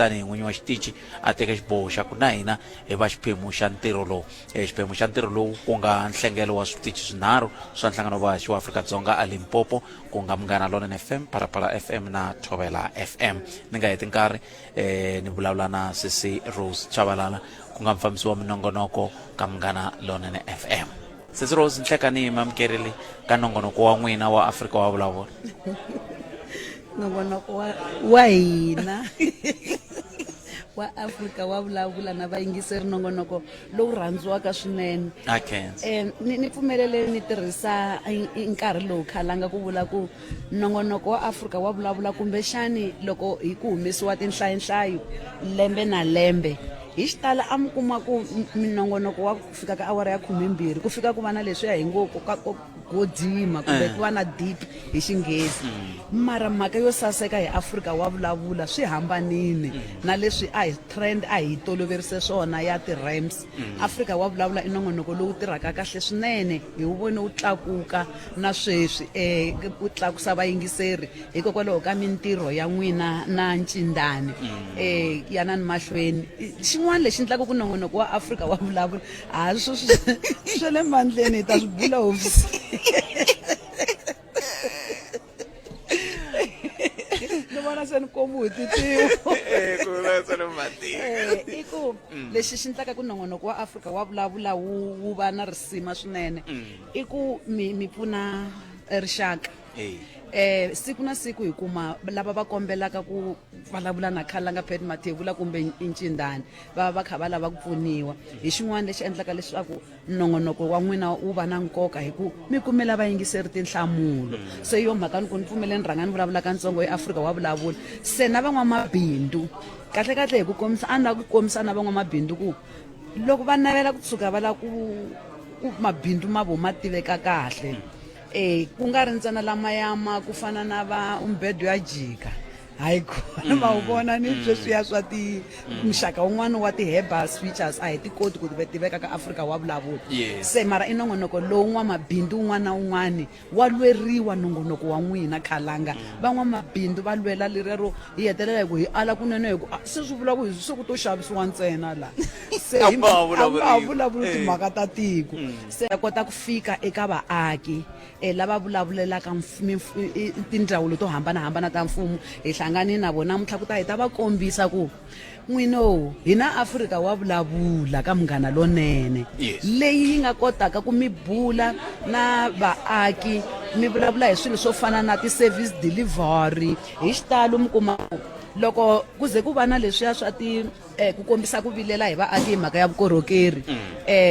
tanihi n'winyi wa xitichi a teke xiboho xa ku na hina hi va xiphemu xa ntirho lowu. Xiphemu xa ntirho lowu ku nga nhlengelo wa switichi swinharhu swa Nhlangano wa Vahaxi wa Afrika-Dzonga a Limpopo, ku nga Munghana Lonene FM, Phalaphala FM na Thobela FM. Ni nga heti nkarhi ni vulavula na sesi Rose Chabalala ku nga mufambisi wa minongonoko ka Munghana Lonene FM. Sesi Rose, nhlekani mi amukerile ka nongonoko wa n'wina wa Afrika wa Vulavula. Nongonoko wa hina wa Afrika wa Vulavula na vayingiseri, nongonoko lowu rhandziwaka swinene. A khensa. Ni pfumelele ni tirhisa nkarhi lowu khalanga ku vula ku nongonoko wa Afrika wa Vulavula, kumbexani loko hi ku humesiwa tinhlayinhlayo lembe na lembe, hi xitalo a mi kuma ku minongonoko wa ku fika ka awara ya 12 ku fika ku va na leswiya hi ngo ku ka ku godima kumbe ku va na deep hi Xinghezi. Mara mhaka yo saseka hi Afrika wa Vulavula, swi hambanile na leswi a hi trend a hi toloverise swona ya ti-rams. Afrika wa Vulavula i nongonoko lowu tirhaka kahle swinene, hi wu vone wu tlakuka na sweswi, wu tlakusa vayingiseri hikokwalaho ka mintirho ya n'wina na ncindani. Yanani mahlweni. Xin'wana lexi endlaka ku nongonoko wa Afrika wa Vulavula, a swi swa le mandleni hi ta swi bula hofisini. Ni vona se ni komu hi titivo. I ku lexi xi endlaka ku nongonoko wa Afrika wa Vulavula wu va na risima swinene i ku mi pfuna rixaka. Siku na siku hi kuma lava va kombelaka ku vulavula na Khalanga Pat Mathebula kumbe Ncindani, va va kha va lava ku pfuniwa hi xin'wana. Lexi endlaka leswaku nongonoko wa n'wina wu va na nkoka hi ku mi kumela vayingiseri tinhlamulo. Se yo mhaka ni ku ni pfumele ni rhanga ni vulavula katsongo hi Afrika wa Vulavula. Se na van'wamabindzu, kahlekahle hi ku kombisa, a ni lava ku kombisa na van'wamabindzu ku loko va navela ku tshuka va lava ku mabindzu ma vo ma tiveka kahle, ku nga ri ntsena lamaya ma ku fana na va umbedo ya jika, hayi kona ma wu vona ni sweswiya swa ti muxaka wun'wana wa ti-herbal switchers, a hi ti koti ku ti tiveka ka Afrika wa Vulavula. Se mara i nongonoko lowu n'wamabindzu wun'wana na wun'wana wa lweriwa, nongonoko wa n'wina khalanga. Van'wamabindzu va lwela leriya ro hi hetelela hi ku hi ala kunene, hi ku se swi vula ku hi se ku to xavisiwa ntsena la, se A ma ha a ma ha vulavuriwi. vulavuli timhaka ta tiko. Se ya kota ku fika eka vaaki lava vulavulelaka tindzawulo to hambanahambana ta mfumo. Hi hlangane na vona namuntlha ku ta hi ta va kombisa ku n'wino hina Afrika wa Vulavula ka Munghana Lonene leyi yi nga kotaka ku mi bula na vaaki, mi vulavula hi swilo swo fana na ti-service delivery. Hi xitalo mi kuma ku loko ku ze ku va na leswiya swa ti ku kombisa ku vilela hi vaaki hi mhaka ya vukorhokeri,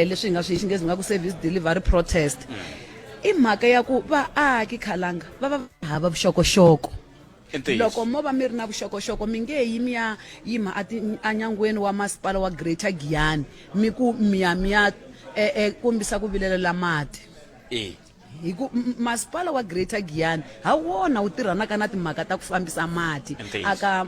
leswi hi nga swi hi Xinghezi nga ku service delivery protest, i mhaka ya ku vaaki khalanga va va hava vuxokoxoko. Loko mo va mi ri na vuxokoxoko, mi nge yi mi ya yima enyangweni wa masipala wa Greater Giyani mi ku mi ya mi ya kombisa ku vilelela mati. Hi ku masipala wa Greater Giyani ha wona wu tirhanaka na timhaka ta ku fambisa mati aka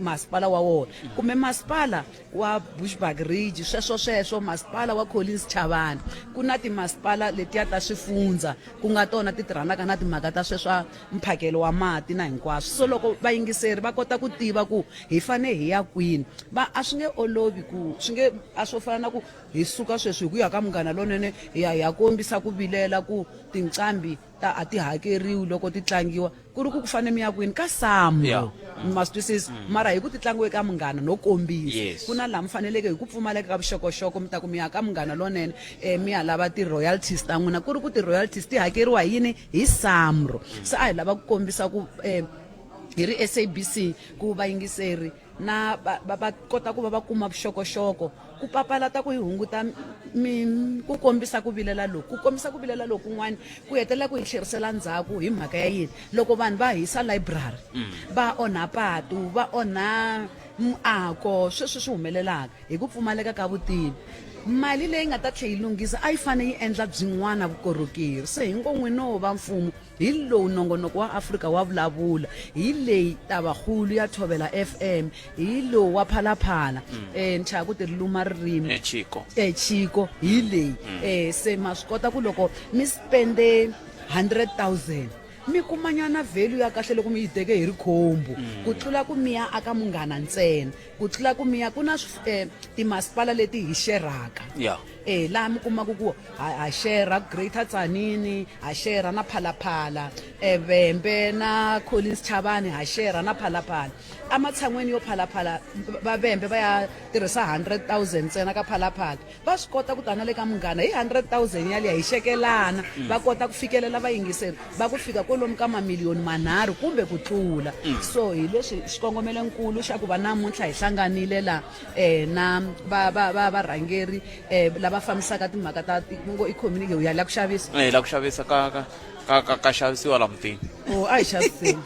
masipala wa wona, kumbe masipala wa Bushbuckridge, sweswo sweswo, masipala wa Collins Chavani. Ku na timasipala letiya ta swifundza ku nga tona ti tirhanaka na timhaka ta sweswa mphakelo wa mati na hinkwaswo. So loko vayingiseri va kota ku tiva ku hi fane hi ya kwini, va a swi nge olovi ku swi nge a swo fana na ku hi suka sweswi hi ku ya ka Munghana Lonene hi ya hi ya kombisa ku vilela ku tinqambi ta a ti hakeriwi loko ti tlangiwa, ku ri ku ku fane mi ya kwini ka SAMRO. Ma swi twisisa? Mara hi ku ti tlangiwe ka Munghana no kombisa ku na laha mi faneleke hi ku pfumaleka ka vuxokoxoko mi ta ku mi ya ka Munghana Lonene, mi ya lava ti-royalties ta n'wina, ku ri ku ti-royalties ti hakeriwa hi yini? Hi SAMRO. Se a hi lava ku kombisa ku hi ri SABC ku vayingiseri na va, va, va kota ku va va kuma vuxokoxoko ku papalata ku yi hunguta mi, ku kombisa ku vilela loku. Ku kombisa ku vilela lokun'wana ku hetelela ku hi tlherisela ndzhaku. Hi mhaka ya yini? Loko vanhu va hisa library, va onha patu, va onha muako, sweswi swi humelelaka hi ku pfumaleka ka vutivi. Mali leyi nga ta tlhela yi lunghisa a yi fanele yi endla byin'wana vukorhokeri. Se hi ngo n'wino va mfumo, hi lowu nongonoko wa Afrika wa Vulavula, hi leyi Tabakgulu ya Thobela FM, hi lowu wa Phalaphala, ni chava ku ti ri luma ririmi. Chiko. Chiko hi leyi. Se ma swi kota ku loko mi spende 100,000. Mi kumanyana value ya kahle loko mi yi teke hi ri khombo ku tlula ku mi ya aka Munghana ntsena, ku tlula ku mi ya ku na timasipala leti hi xerhaka. E laha mi kumaka ku ha xerha Greater Tzaneen, ha xerha na Phalaphala, Vhembe na Collins Chabane ha xerha na Phalaphala. Ematshan'weni yo Phalaphala va Vhembe va ya tirhisa 100,000 ntsena ka Phalaphala, va swi kota ku ta na le ka Munghana hi 100,000 yaliya hi xekelana, va kota ku fikelela vayingiseri va ku fika kwalomu ka mamiliyoni manharhu kumbe ku tlula. So hi leswi xikongomelonkulu xa ku va namuntlha hi hlanganile la na va va va varhangeri lava fambisaka timhaka ta ngo i community ya la ku xavisa. La ku xavisa ka ka ka ka ka xavisiwa la mutini. Oh, a hi xaviseni.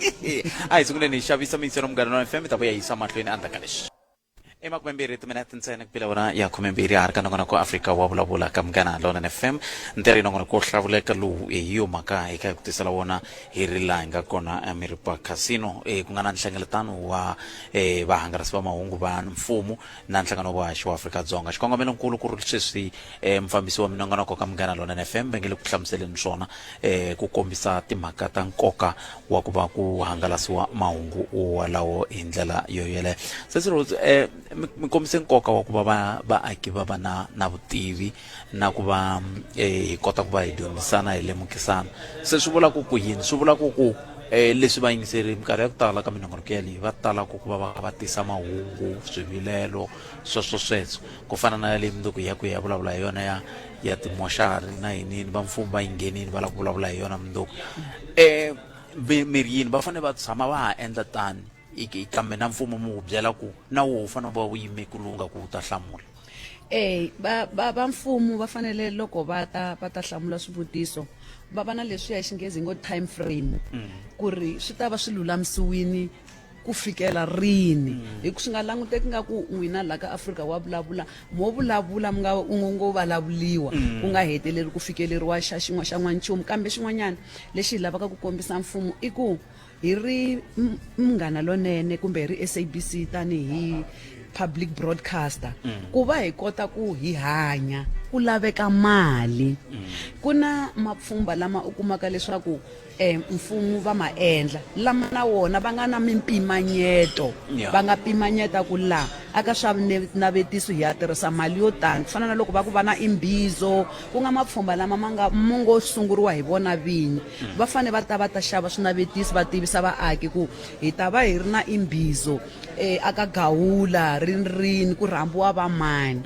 A hi sunguleni hi xavisa miyingiselo Munghana Lonene FM, hi ta vuya hi yisa mahlweni endzhaku ka leswi. I makumembirhi timinete ntsena ku bile wona ya khumembirhi ha ri ka nongonoko Afrika wa vulavula ka Munghana Lonene FM. Ntirho hi nongonoko wo hlawuleka lowu hi yo mhaka hi kha hi ku tisela wona hi ri laha hi nga kona eMiripa Casino, ku nga na nhlengeletano wa vahangalasi va mahungu va mfumo na nhlangano wa vuhaxi wa Afrika-Dzonga. Xikongomelonkulu ku ri sweswi mufambisi wa minongonoko ka Munghana Lonene FM va nge le ku hlamuseleni swona ku kombisa timhaka ta nkoka wa ku va ku hangalasiwa mahungu walawo hi ndlela yo yeleyo. Sesi Rose, mi kombise nkoka wa ku va vaaki va va na vutivi na ku va hi kota ku va hi dyondzisana, hi lemukisana. Se swi vula ku ku yini? Swi vula ku ku leswi vayingiseri minkarhi ya ku tala ka minongonoko yaleyi va talaka ku va va va tisa mahungu, swivilelo, sweswo sweswo, ku fana na yaleyi mundzuku hi ya ku hi ya vulavula hi yona ya timoxari na yiniyini, va mfumo va yi nghenini va lava ku vulavula hi yona mundzuku. Mi ri yini? Va fanele va tshama va ha endla tani kambe na mfumo mi wu byela ku na woho wu fanele wu va wu yime ku lungha ku wu ta hlamula? E va mfumo va fanele loko va ta va ta hlamula swivutiso va va na leswiya hi Xinghezi hi ngo time frame, ku ri swi ta va swi lulamisiwini ku fikela rini, hi ku swi nga languteki nga ku n'wina la ka Afrika wa vulavula mo vulavula mi nga u ngo vulavuliwa, ku nga heteleri ku fikeleriwa xa xin'we xa n'wanchumu. Kambe xin'wanyana lexi hi lavaka ku kombisa mfumo i ku hi ri Munghana Lonene kumbe hi ri SABC tanihi public broadcaster, ku va hi kota ku hi hanya ku laveka mali. Ku na mapfhumba lama u kumaka leswaku mfumo va ma endla lama na wona va nga na mimpimanyeto, va nga pimanyeta ku la aka swa navetiso hi ya tirhisa mali yo tani, ku fana na loko va ku va na imbizo, ku nga mapfhumba lama ma nga mo ngo sunguriwa hi vona vinyi. Va fane va ta va ta xava swinavetiso, va tivisa vaaki ku hi ta va hi ri na imbizo aka Gawula rini rini, ku rhambiwa va mani,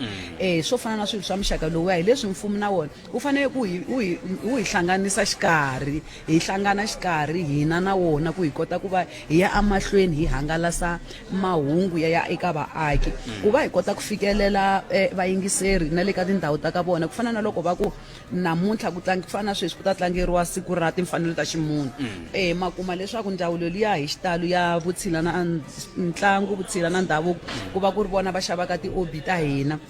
swo fana na swilo swa muxaka lowuya. Hi leswi mfumo na wona wu fanele ku hi wu hi wu hi hlanganisa xikarhi, hi hlangana xikarhi hina na wona ku hi kota ku va hi ya emahlweni hi hangalasa mahungu ya ya eka vaaki, ku va hi kota ku fikelela vayingiseri na le ka tindhawu ta ka vona. Ku fana na loko va ku namuntlha ku tlangi, ku fana na sweswi ku ta tlangeriwa siku ra timfanelo ta ximunhu, ma kuma leswaku ndzawulo liya hi xitalo ya vutshila na ntlangu, vutshila na ndhavuko, ku va ku ri vona va xavaka ti-OB ta hina.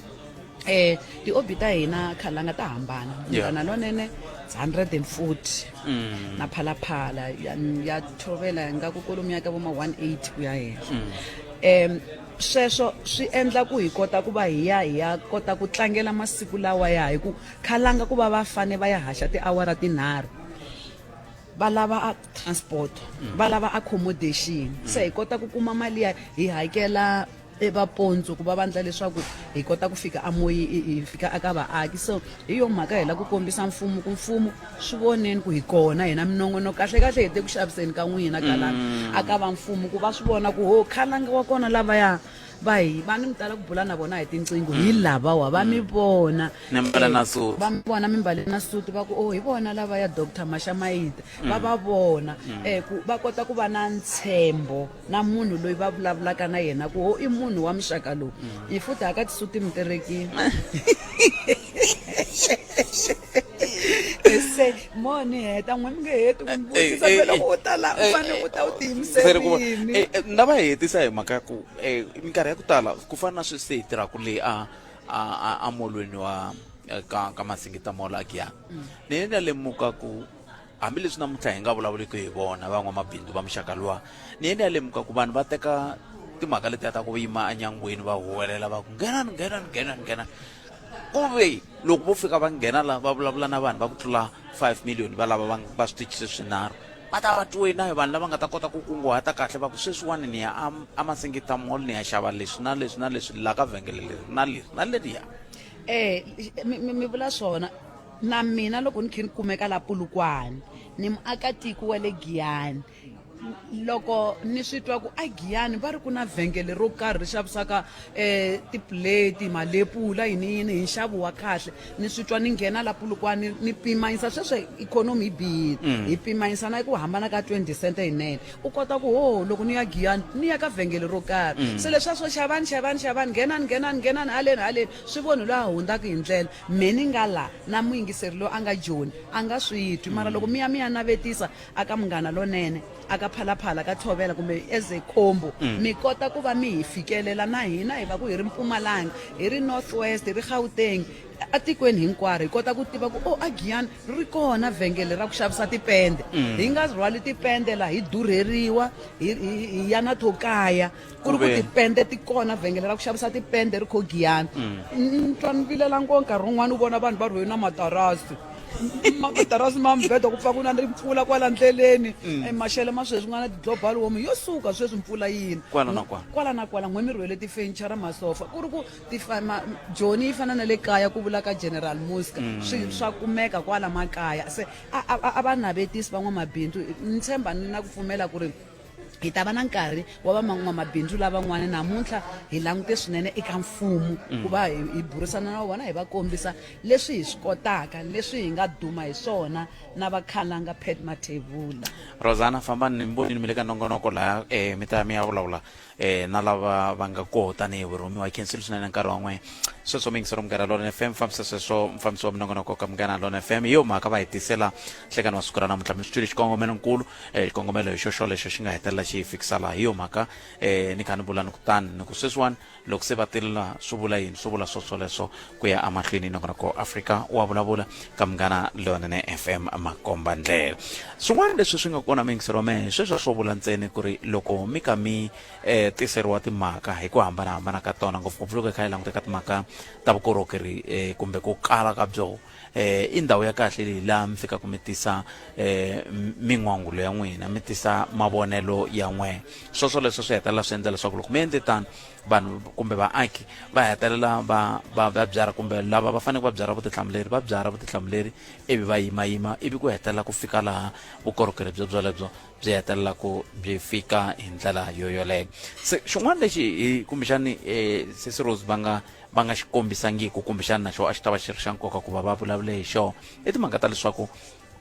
Ti-OB ta hina khalanga ta hambana. Munghana Lonene 140, na Phalaphala ya Thovela nga ku kolomu ya ka vo ma 180 ku ya henhla. Sweswo swi endla ku hi kota ku va hi ya hi ya kota ku tlangela masiku lawa ya hi ku khalanga ku va va fane va ya haxa tiawara tinharhu, va lava a transport, va lava accommodation. Se hi kota ku kuma mali ya hi hakela evapontso ku va va endla leswaku hi kota ku fika amoyi, hi fika aka vaaki. So hi yo mhaka hi lava ku kombisa mfumo ku mfumo swi voneni ku hi kona hina minongonoko kahle kahle hi te ku xaviseni ka n'wina khalanga aka va mfumo, ku va swi vona ku ho khalanga wa kona lavaya va hi va ni mi tala ku bula na vona hi tinqingho hi lavawa va mi vona. Ni mbale na suti. Va mi vona mi mbale na suti, va ku o hi vona lava ya Doctor Mashamaite, va vona ku va kota ku va na ntshembo na munhu loyi va vulavulaka na yena ku ho i munhu wa muxaka lowu. Hi futhi haka tisuti mi terekile se mo ni heta n'we mi nge heti ku ni vutisa phela loko u ta la u fanele u ta u tiyimiserile. Na va hetisa hi mhaka ya ku minkarhi ya ku tala ku fana na sweswi se hi tirhaka leyi a a a a molweni wa ka Masingita Mall a Giyani, ni na lemuka ku hambileswi namuntlha hi nga vulavuliki hi vona van'wamabindzu va muxaka luwa, ni ye ni ya lemuka ku vanhu va teka timhaka letiya ta ku yima enyangweni va huwelela va ku nghenani, nghenani, nghenani, nghenani, ku ve loko vo fika va nghena la va vulavula na vanhu va ku tlula 5 million va lava va switichi swinharhu. Va ta va twiwe na hi vanhu lava nga ta kota ku kunguhata kahle va ku sweswiwani ni ya a Masingita Mall ni ya xava leswi na leswi na leswi la ka vhengele leri na leri na leriya. E mi vula swona na mina loko ni khe ni kumeka la Polokwane ni muakatiko wa le Giyani loko ni swi twa ku a Giyani va ri ku na vhengele ro karhi ri xavisaka um tipuleti malepula yini yini hi nxavo wa kahle ni swi twa ni nghena la Polokwane ni pimanyisa sweswo ikhonomi yi bihile mm. hi pimanyisa na ku hambana ka 20 cent yinene u kota ku ho loko ni ya Giyani ni ya ka vhengele ro karhi mm. se leswiya swo xavani xavani xavani nghenani nghenani nghenani haleni haleni swi voni loyi a hundzaka hi ndlela me ni nga la na muyingiseri loyi a nga joni a nga swi twi mara mm. loko mi ya mi ya navetisa a ka Munghana Lonene, a ka Phalaphala, ka Thobela kumbe as a combo mm. mi kota ku va mi hi fikelela na hina hi va ku hi ri Mpumalanga, hi ri North West, hi ri Gauteng, atikweni hinkwaro hi kota ku tiva ku o oh, a Giyani ri kona vhengele ra ku xavisa tipende mm. hi nga rhwali tipende la hi durheriwa hi ya na to kaya ku ri ku tipende ti kona vhengele ra ku xavisa tipende ri kho Giyani mm. ni twa ni vilela ngo nkarhi wun'wana u vona vanhu va rhwele na matarasi matarasi ma mibedwa ku pfa ku na mpfula kwala ndleleni mm. eh, maxelo ma sweswi nga na ti-global warming yo suka sweswi mpfula yini kwala na kwala kwala na kwala n'we mi rhwele tifenichara masofa ku ri ku joni yi fana na le kaya ku vula ka General Muska mm. swi swa kumeka kwala makaya se a va navetisi van'wamabindzu ni tshemba ni na ku pfumela ku ri hi ta va na nkarhi wa van'wamabindzu lavan'wana namuntlha hi langute swinene eka mfumo mm. ku va hi burisana na vona hi va kombisa leswi hi swi kotaka leswi hi nga duma hi swona na vakhalanga Pat Mathebula. Rosana fambani ni vonini mi le ka nongonoko laha um mi ta mi ya vulavula eh na lava va nga koho tanihi vurhumiwa hi khensile swinene nkarhi wa n'we sweswo miyingiselo Munghana Lona FM fambisa sweswo mufambisi wa minongonoko ka Munghana Lona FM hi yo mhaka va hi tisela nhlekani wa siku ra namuntlha mi swi twile xikongomelonkulu eh, xikongomelo hi xo xolexo xi nga hetelela xi hi fikisa laha hi yo mhaka eh, ni kha ni vula ni kutani ni ku sweswiwani loko se va tilela swi vula yini swi vula swoswoleswo ku ya emahlweni nongonoko Afrika wa vulavula ka Munghana Lonene FM makomba ndlela swin'wana leswi swi nga kona miyingiselo wa mehe sweswo swo vula ntsena ku ri loko mi ka mi eh, tiseriwa timhaka hi ku hambanahambana ka tona ngopfungopfu loko hi kha hi languta ka timhaka ta vukorhokeri eh, kumbe ku kala ka byoho eh i ndhawu ya kahle leyi laha mi fikaka mi tisa eh min'wangulo ya n'wina mi tisa mavonelo ya n'wina swoswo leswo swi hetelela swi endla leswaku loko mi endle tano vanhu kumbe vaaki va hetelela va va va byarha kumbe lava va faneleke va byarha vutihlamuleri va byarha vutihlamuleri ivi va yimayima ivi ku hetelela ku fika laha vukorhokeri byo byolebyo byi hetelela ku byi fika hi ndlela yo yoleyo se xin'wana lexi hi kumbexani um sesi Rose va nga va nga xi kombisangiki kumbexana na xona a xi ta va xi ri xa nkoka ku va va vulavule hi xona i timhaka ta leswaku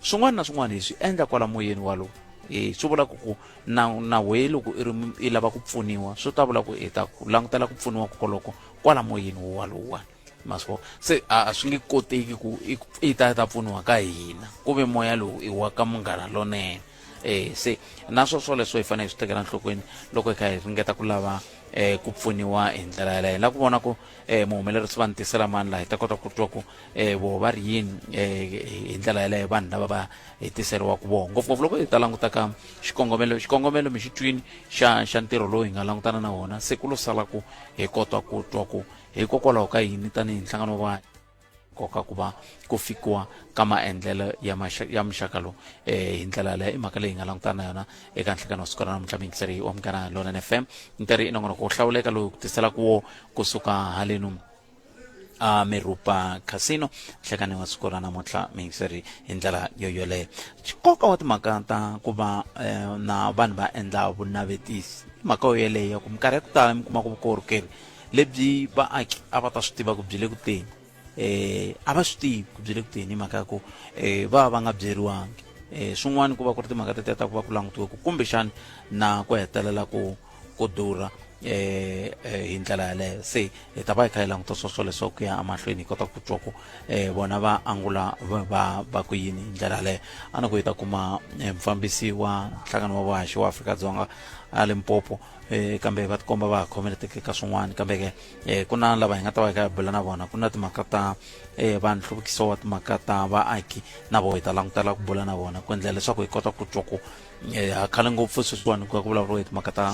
swin'wana na swin'wana hi swi endla kwala moyeni walowu e swi vula ku ku na na wehe loko i ri i lava ku pfuniwa swi ta vula ku i ta ku langutela ku pfuniwa koloko kwala moyeni wowalowuwani maswo se a swi nge koteki ku i ta ta pfuniwa ka hina ku ve moya lowu i wa ka Munghana Lonene e se na swo swoleswo hi fanele hi swi tekela enhlokweni loko hi kha hi ringeta ku lava eh ku pfuniwa hi ndlela yaleyo la ku vona ku eh muhumelerisi va ni tisela mani laha hi ta kota ku twa ku eh vo va ri yini eh hi ndlela yaleyo vanhu lava va hi tiseriwaka voho ngopfungopfu loko hi ta languta ka xikongomelo xikongomelo mi xi twini xa xa ntirho lowu hi nga langutana na wona se ku lo sala ku hi kota ku twa ku hikokwalaho ka yini tanihi nhlangano wa nkoka ku va ku fikiwa ka maendlelo ya ya muxaka lowu eh hi ndlela yaleyo i mhaka leyi hi nga langutana na yona eka nhlekano wa siku ra namuntlha muyingiseri wa Munghana Lonene FM ntirhi i nongonoko wo hlawuleka lowu ku tiselaka wo kusuka halenu a Mirupa Casino nhlekani wa siku ra namuntlha muyingiseri hi ndlela yo yoleyo nkoka wa timhaka ta ku va eh, na vanhu va endla vunavetisi i mhaka yo yeleyo ku minkarhi ya ku tala mi kuma ku vukorhokeri lebyi vaaki a va ta swi tiva ku byi le ku teni eh a va swi tivi ku byi le ku teni hi mhaka ya ku eh va va nga byeriwangi eh swin'wana ku va ku ri timhaka tetiya ta ku va ku langutiwe ku kumbexani na ku hetelela ku ku durha eh, eh hi ndlela yaleyo se hi ta va hi kha hi languta swoswo leswaku ku ya emahlweni hi kota ku twa ku eh vona va angula va va va ku yini hi ndlela yaleyo a ni ku hi ta kuma eh, mufambisi wa nhlangano wa vuhaxi wa Afrika-Dzonga a Limpopo eh, kambe va tikomba va ha khomeleteke ka swin'wana kambe ke eh, ku na lava hi nga ta va hi kha hi bula na vona ku na timhaka ta eh, va nhluvukiso wa timhaka ta vaaki na voho hi ta langutela ku bula na vona ku endlela leswaku hi kota ku twa ku eh, ha khale ngopfu sweswiwani ku ya ku vulavuriwa hi timhaka ta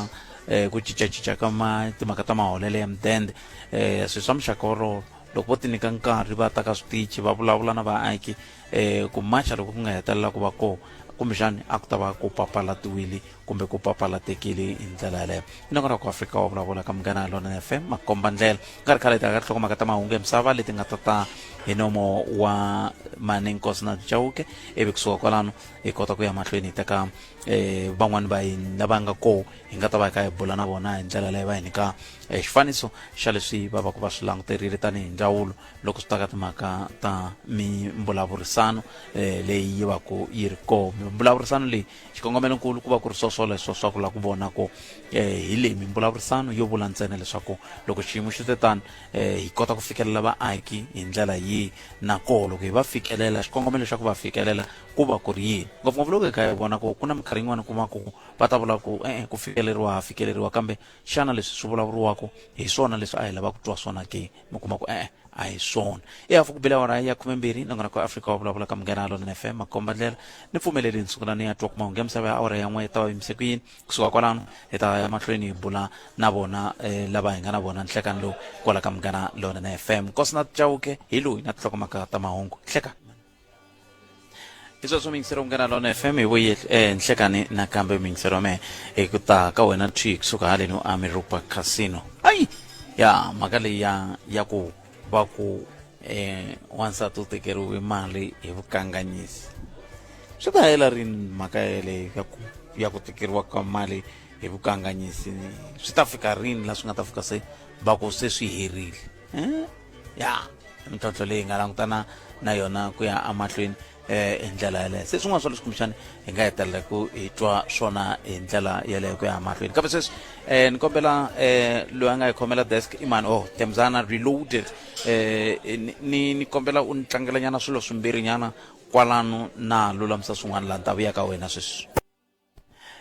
eh, ku cincacinca ka ma timhaka ta maholelo ya mudende eh, swilo swa muxaka wolowo loko vo tinyika nkarhi va ta ka switichi va vulavula na vaaki eh, ku macha loko ku nga hetelela ku va kona Kumbexani a ku ta va ku papalatiwile kumbe ku papalatekile hi ndlela yaleyo. I nongonoko wa Afrika wa vulavula ka Munghana Lonene FM, makomba ndlela. Ku nga ri khale hi ta ka tinhlokomhaka ta mahungu ya misava leti nga ta ta hi nomo wa Mani Nkosinathi Chauke, ivi kusuka kwalano hi kota ku ya mahlweni hi teka eh, van'wani va hina lava nga koho hi nga ta va hi kha hi bula na vona hi ndlela leyi va hi nyika eh, xifaniso xa leswi va va ku va swi languterile tanihi ndzawulo loko swi ta ka timhaka ta mimbulavurisano eh, leyi yi va ku yi ri koho. Mimbulavurisano leyi xikongomelonkulu ku va ku ri swo swoleswo swa ku lava ku vona ku eh, hi leyi mimbulavurisano yo vula ntsena leswaku loko xiyimo xi te tano eh, hi kota ku fikelela vaaki hi ndlela yihi, na koho loko hi va fikelela xikongomelo xa ku va fikelela ku va ku ri yini. Ngopfungopfu loko hi kha hi vona ku ku na minkarhi yin'wana u kuma ku va ta vula ku e-e ku fikeleriwa ha fikeleriwa, kambe xana leswi swi vulavuriwaka hi swona leswi a hi lava ku twa swona ke? Mi kuma ku e-e a hi swona. I hafu ku bile awara ya 12 nongonoko wa Afrika wa vulavula ka Munghana Lonene FM makomba ndlela. Ni pfumeleli ni sungula ni ya twa ku mahungu ya misava ya awara ya n'we ya ta va yimise ku yini. Kusuka kwalano hi ta ya mahlweni hi bula na vona eh, lava hi nga na vona nhlekani lowu kwala ka Munghana Lonene FM. Nkosinathi Chauke hi loyi na tinhlokomhaka ta mahungu. Hlekani. Hi sweswo miyingiseri Munghana Lonene FM hi vuye eh, nhlekani nakambe miyingiseri wa mehe hi ku ta ka wena thwi kusuka haleni a Mirupa Casino. Ayi ya mhaka leyi ya ya ku va ku eh, wansati u tekeriwe mali hi vukanganyisi swi ta hela rini mhaka yeleyo ya ku ya ku tekeriwa ka mali hi vukanganyisi swi ta fika rini la swi nga ta fika se va ku se swi herile eh? Ya mintlhontlho leyi hi nga langutana na yona ku ya emahlweni eh hi ndlela yaleyo. Se swin'wana swa leswi kumbexani hi nga hetelela ku hi twa swona hi ndlela yaleyo ku ya emahlweni, kambe sweswi eh ni kombela eh loyi a nga hi khomela desk imani oh Temzana reloaded eh ni ni kombela u ni tlangelanyana swilo swimbirhinyana kwalano na lulamisa swin'wana laha ni ta vuya ka wena sweswi.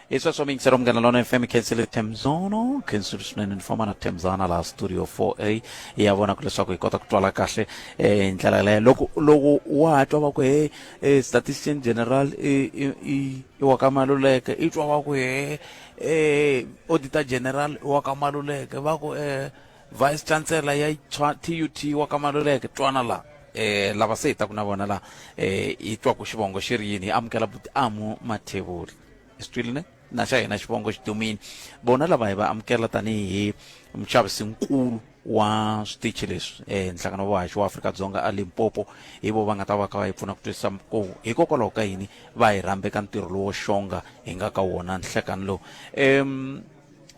Hi sweswo miyingiselo Munghana Lona FM khensile Temzono khensile swinene ni famba na Temzana laha studio 4A ya vona ku leswaku hi kota ku twala kahle eh, hi ndlela yaleyo. Loko loko wa ha twa va ku he eh, statistician general i i i i wa ka Maluleke, i twa va ku he eh, auditor general i wa ka Maluleke, va ku eh, vice chancellor ya TUT wa ka Maluleke, twana la eh lava se hi taku na vona la eh hi twa ku xivongo xi ri yini. Hi amukela buti Amu Mathebula, i swi twile ne na xa hina xivongo xi dumile. Vona lava hi va amukela tanihi muxavisinkulu wa switichi leswi eh nhlangano wa vuhaxi wa Afrika-Dzonga a Limpopo, hi vo va nga ta va kha va hi pfuna ku twisisa ku hikokwalaho ka yini va hi rhambe ka ntirho lowo xonga hi nga ka wona nhlekani lowu.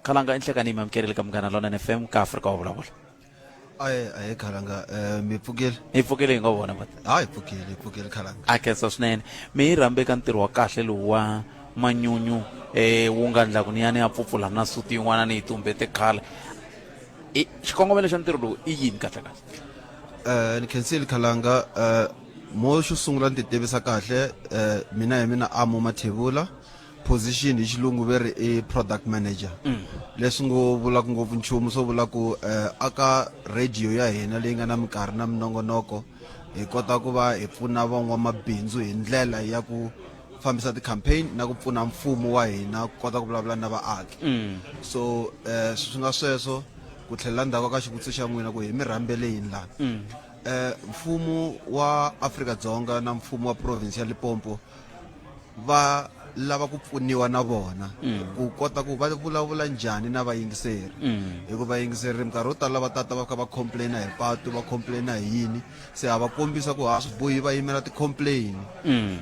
Khalanga i nhlekani yi mi amukerile ka Munghana Lonene FM ka Afrika wa vulavula. Ahe ahe khalanga eh, mi pfukile? Hi pfukile hi ngo vona but. Ha hi pfukile, hi pfukile khalanga. A khensa swinene. Mi hi rhambe ka ntirho wa kahle lowu wa manyunyu eh wu nga ndla ku ni ya ni ya pfupfula na suti yin'wana ni yi tumbete khale. I xikongomelo xa ntirho lowu i yini kahle kahle? Eh ni khensile khalanga eh mo xo sungula ni ti tivisa kahle eh mina hi mina Amo Mathebula. Position hi xilungu ve ri i product manager. Leswi ngo vulaka ngopfu nchumu swo vula ku eh, aka radio ya hina leyi nga na minkarhi na minongonoko hi kota ku va hi pfuna van'wamabindzu hi ndlela ya ku fambisa ti-campaign na ku pfuna mfumo wa hina ku kota ku vulavula na vaaki. So eh, swi nga sweswo ku tlhelela ndzhaku ka xivutiso xa n'wina ku hi mi rhambele yini lana. Eh, mfumo wa Afrika-Dzonga na mfumo wa province ya Limpopo va lava ku pfuniwa na vona ku kota ku va vulavula njhani na vayingiseri, hikuva vayingiseri minkarhi yo tala va tata va kha va complaina hi patu, va complaina hi yini, se ha va kombisa ku ha swi bohi va yimela ti-complain.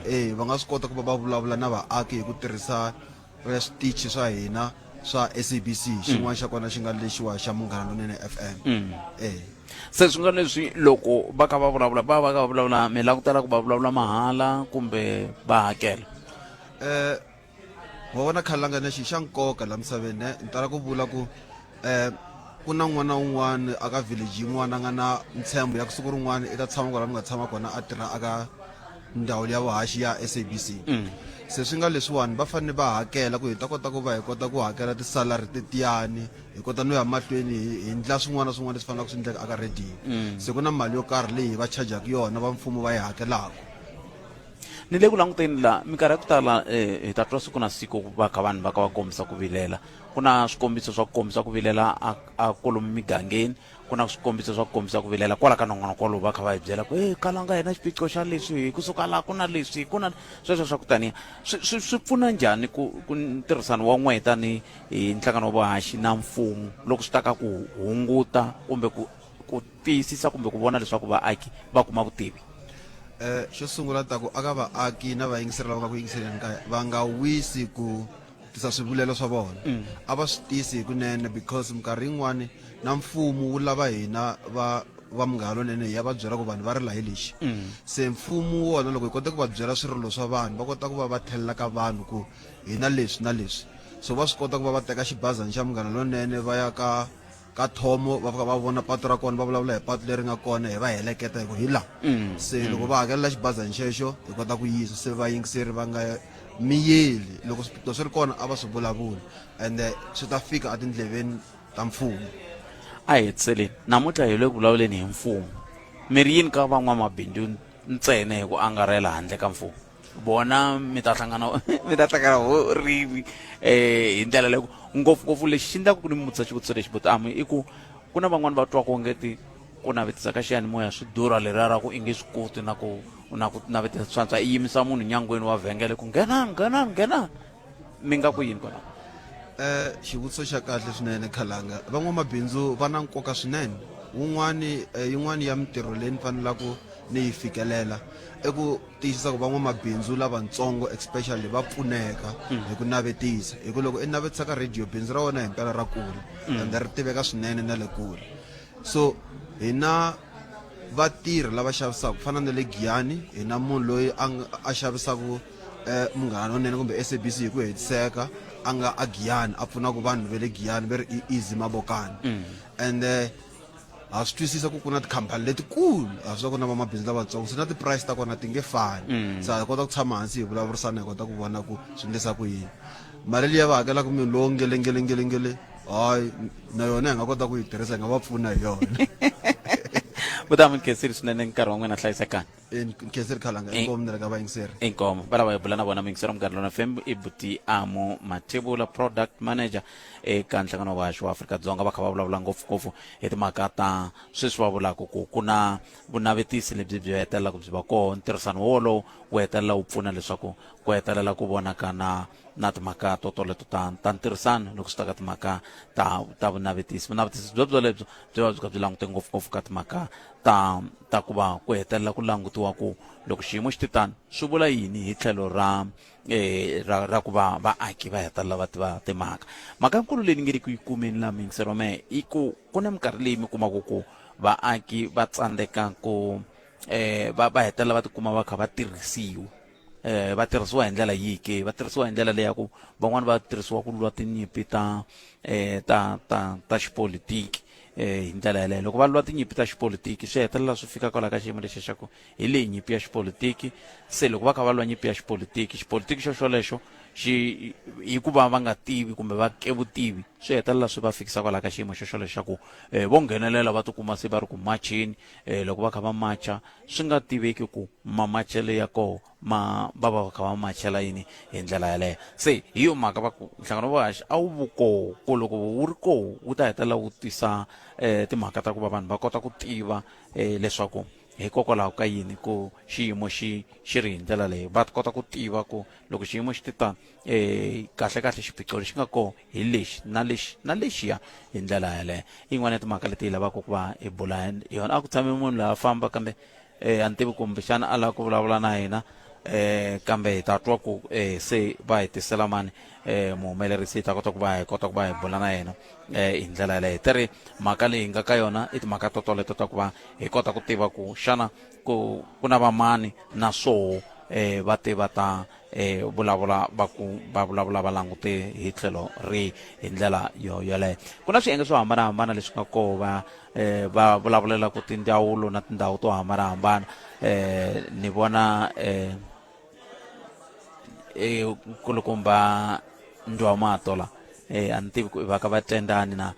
E va nga swi kota ku va va vulavula na vaaki hi ku tirhisa switichi swa hina swa SABC, xin'wana xa kona xi nga lexiwa xa Munghana Lonene FM. E Se swi nga leswi loko va kha va vulavula va va kha va vulavula mi langutela ku va vulavula mahala kumbe va hakela? Eh wa vona khalanga na xi xa nkoka la misaveni ne ni tala ku vula ku eh ku na n'wana un'wana aka village yin'wana a nga na ntshembo ya ku siku rin'wana i ta tshama kwala mi nga tshama kona a tirha aka ndhawu ya vuhaxi ya SABC. Se swi nga leswiwani va fanele va hakela ku hi ta kota ku va hi kota ku hakela ti-salary tetiyani, hi kota no ya mahlweni hi ndla swin'wana na swin'wana leswi fanelaka swi endleka aka radio. Se ku na mali yo karhi leyi hi va chajaka yona va mfumo va yi hakelaka. Ni le ku languteni la minkarhi ya ku tala hi ta twa siku na siku va kha vanhu va kha va kombisa ku vilela. Ku na swikombiso swa ku kombisa ku vilela a a kolomu migangeni, ku na swikombiso swa ku kombisa ku vilela kwala ka nongonoko lowu va kha va hi byela ku hey kalanga hina xiphiqo xa leswi kusuka laha ku na leswi ku na sweswo swa ku taniya swi swi swi pfuna njhani ku ku ntirhisano wa n'we tani hi nhlangano wa vuhaxi na mfumo loko swi ta ka ku hunguta kumbe ku ku tiyisisa kumbe ku vona leswaku vaaki va kuma vutivi? Xo sungula ni ta ku aka vaaki na vayingiseri lava nga ku yingiseleni kaya va nga wisi ku tisa swivilelo swa vona a va swi tisi hikunene because minkarhi yin'wani na mfumo wu lava hina va va Munghana Lonene hi ya va byela ku vanhu va rila hi lexi se mfumo wona loko hi kota ku va byela swirilo swa vanhu va kota ku va va tlhelela ka vanhu ku hi na leswi na leswi so va swi kota ku va va teka xibazana xa Munghana Lonene va ya ka ka thomo va fika va vona patu ra kona va vulavula hi patu leri nga kona hi va heleketa hi ku hi la se loko va hakelela xibazana xexo hi kota ku yisa se vayingiseri va nga miyeli loko swiphiqo swi ri kona a va swi vulavuli ende swi ta fika etindleveni ta mfumo. A hi hetiseleni namuntlha hi le ku vulavuleni hi mfumo mi ri yini ka van'wamabindzu ntsena hi ku angarhela handle ka mfumo vona mi ta hlangana mi ta hlangana ho rini hi ndlela leyo ngopfungopfu lexi xi endlaka ku ni mi vutisa xivutiso lexi butamu i ku ku na van'wani va twaka ongeti ku navetisa ka xiyanimoya swi durha leriya ra ku i nge swi koti na ku na ku navetisa swantswa i yimisa munhu nyangweni wa vhengele ku nghenani nghenani nghenani mi nga ku yini kwalaho? Xivutiso xa kahle swinene Khalanga. Van'wamabindzu va na nkoka swinene. Wun'wani yin'wani ya mintirho leyi ni fanelaka ni yi fikelela i ku tiyisisa ku van'wamabindzu lavatsongo especially va pfuneka hi ku navetisa hi ku loko i navetisa ka radio bindzu ra wena himpela ra kula ende ri tiveka swinene na le kule. So hi na vatirhi lava xavisaka ku fana na le Giyani hi na munhu loyi a a xavisaka Munghana Lonene kumbe SABC hi ku hetiseka a nga a Giyani a pfunaka vanhu va le Giyani va ri i Easy Mabokani ende ha swi twisisa ku ku na tikhampani letikulu ha swi ku na vamabindzu lavatsongo se na ti-price ta kona ti nge fani se ha kota ku tshama hansi hi vulavurisana hi kota ku vona ku swi endlisa ku yini mali liya va hakelaka munhu lowo ngele ngele ngele ngele hayi na yona hi nga kota ku yi tirhisa hi nga va pfuna hi yona. Vutami nkhensile swinene nkarhi wa n'wina hlayisekani. Nkhensile Khalanga inkomu ni le ka vayingiseri. Inkomu va lava hi bula na vona muyingiseri wa Munghana Lona FM i buti Amo Mathebula product manager eka nhlangano wa wa Afrika-Dzonga va kha va vulavula ngopfungopfu hi timhaka ta sweswi va vulaka ku ku na vunavetisi lebyi byi hetelelaka byi va koho ntirhisano wolowo wu hetelela wu pfuna leswaku ku hetelela ku vonaka na na timhaka to toleto ta ta ntirhisano loko swi ta ka timhaka ta ta vunavetisi vunavetisi byo byolebyo byi va byi kha byi langute ngopfungopfu ka timhaka ta ta ku va ku hetelela ku langutiwa ku loko xiyimo xi te tano swi vula yini hi tlhelo ra ra ra ku va vaaki va hetelela va tiva timhaka mhaka nkulu leyi ni nge le ku yi kumeni laha muyingiseri wa mehe i ku ku na minkarhi leyi mi kumaka ku vaaki va tsandzeka ku va va hetelela va tikuma va kha va tirhisiwa va tirhisiwa hi ndlela yihi ke va tirhisiwa hi ndlela leyi ya ku van'wani va tirhisiwa ku lwa tinyimpi ta ta ta ta xipolitiki hi ndlela yaleyo loko va lwa tinyimpi ta xipolitiki swi hetelela swi fika kwala ka xiyimo lexi xa ku hi leyi nyimpi ya xipolitiki se loko va kha va lwa nyimpi ya xipolitiki xipolitiki xo xolexo xi hikuva va nga tivi kumbe va ke vutivi swi hetelela swi va fikisa kwala ka xiyimo xo xolexo xa ku vo nghenelela va tikuma se va ri ku macheni loko va kha va macha swi nga tiveki ku mamachelo ya koho ma va va kha va machela yini hi ndlela yaleyo se hi yo mhaka va ku nhlangano wa vuhaxi a wu vu koho ku loko wu ri koho wu ta hetelela wu tisa timhaka ta ku va vanhu va kota ku tiva leswaku hikokwalaho ka yini ku xiyimo xi xi ri hi ndlela leyi va kota ku tiva ku loko xiyimo xi te tano kahle kahle xiphiqo lexi nga koho hi lexi na lexi na lexiya hi ndlela yaleyo yin'wana ya timhaka leti hi lavaka ku va hi bula hi yona a ku tshame munhu loyi a famba kambe a ni tivi kumbexana a lava ku vulavula na hina kambe hi ta twa ku se va hi tisela mani muhumelerisi hi ta kota ku va hi kota ku va hi bula na yena hi ndlela yaleyo ti ri mhaka leyi hi nga ka yona i timhaka to toleto ta ku va hi kota ku tiva ku xana ku ku na vamani na swoho va te va ta vulavula va ku va vulavula va langute hi tlhelo ri hi ndlela yo yoleyo ku na swiyenge swo hambanahambana leswi nga koho va va vulavulela ku tindzawulo na tindhawu to hambanahambana ni vona nkulukumba Ndwamato la a ni tivi ku va ka va tendani na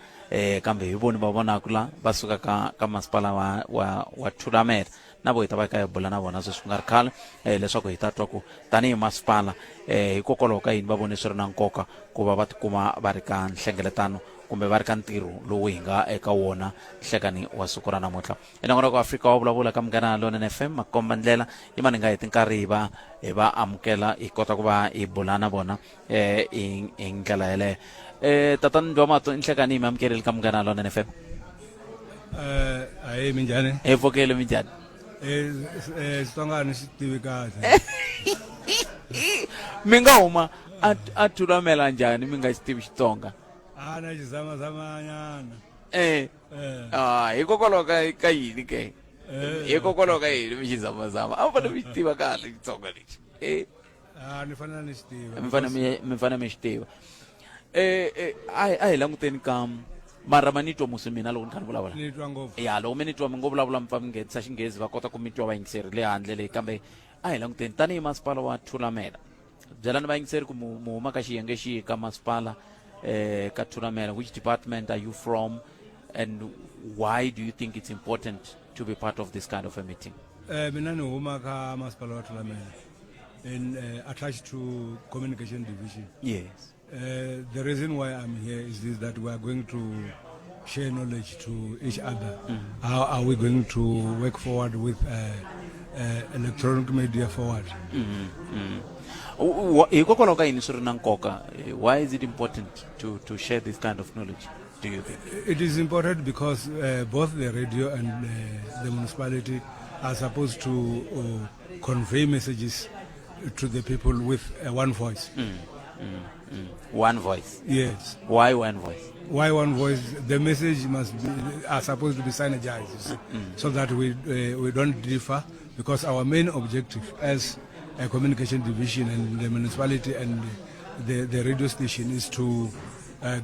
kambe hi voni va vonaka la va suka ka ka masipala wa wa wa Thulamela. Na vo hi ta va hi kha hi bula na vona sweswi ku nga ri khale um leswaku hi ta twa ku tanihi masipala um hikokwalaho ka yini va vone swi ri na nkoka ku va va tikuma va ri ka nhlengeletano kumbe va ri ka ntirho lowu hi nga eka wona nhlekani wa siku ra namuntlha. Enongonoko wa Afrika wa vulavula ka Munghana Lonene FM makomba ndlela yi ma ni nga heti nkarhi hi va hi va amukela hi kota ku va hi bula na vona eh hi hi ndlela yeleyo. Tatani Ndwamato, inhlekani hi mi amukeleli ka Munghana Lonene FM. Ahee, minjhani? Hi pfukile, minjhani? Xitsonga a ni xi tivi kahle. Mi nga huma a a thulamela njhani mi nga xi tivi Xitsonga? A na xi zamazamanyana. Ah, hikokwalaho ka ka yini ke? Hikokwalaho ka yini mi xi zamazama? A mi fanele mi xi tiva kahle Xitsonga lexi. A ni fanele ni xi tiva. Mi fanele mi fanele mi xi tiva. A hi languteni ka mara ma ni twa musi mina loko ni kha ni vulavula. Ni twa ngopfu. Ya, loko mi ni twa mi ngo vulavula mi pfa mi nghenisa Xinghezi va kota ku mi twa vayingiseri le handle le, kambe a hi languteni tanihi masipala wa Thulamela. Byelani vayingiseri ku mu huma ka xiyenge xihi ka masipala ka Thulamela, which department are you from and why do you think it's important to be part of this kind of a meeting? Mina ni huma ka masipala wa Thulamela in attached to communication division. Yes. The reason why I'm here is this, that we are going to share knowledge to each other. How are we going to work forward with electronic media forward? Hikokwalaho ka yini swi ri na nkoka? Why is it important to share this kind of knowledge, do you think? It is important because both the radio and the municipality are supposed to convey messages to the people with one voice. One voice. Yes. Why one voice? Why one voice? The message must be, are supposed to be synergized, you see, so that we don't differ, because our main objective as a communication division and the municipality and the radio station is to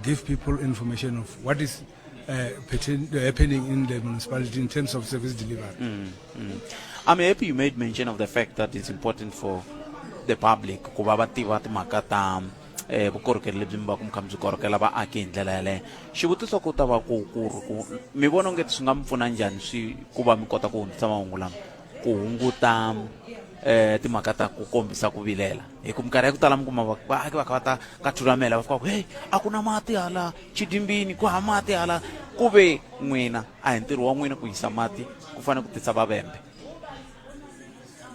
give people information of what is happening in the municipality in terms of service delivery. I'm happy you made mention of the fact that it's important for the public ku va va tiva timhaka ta vukorhokeri lebyi mi va ku mi kha mi byi korhokela vaaki hi ndlela yaleyo. Xivutiso ku ta va ku ku ri ku mi vona onge swi nga mi pfuna njhani swi ku va mi kota ku hundzisa mahungu lama ku hunguta timhaka ta ku kombisa ku vilela, hi ku minkarhi ya ku tala mi kuma vaaki va kha va ta ka Thulamela va fika ku hey, a ku na mati hala Xidimbini, ku hava mati hala, ku ve n'wina a hi ntirho wa n'wina ku yisa mati, ku fanele ku tisa vavembe.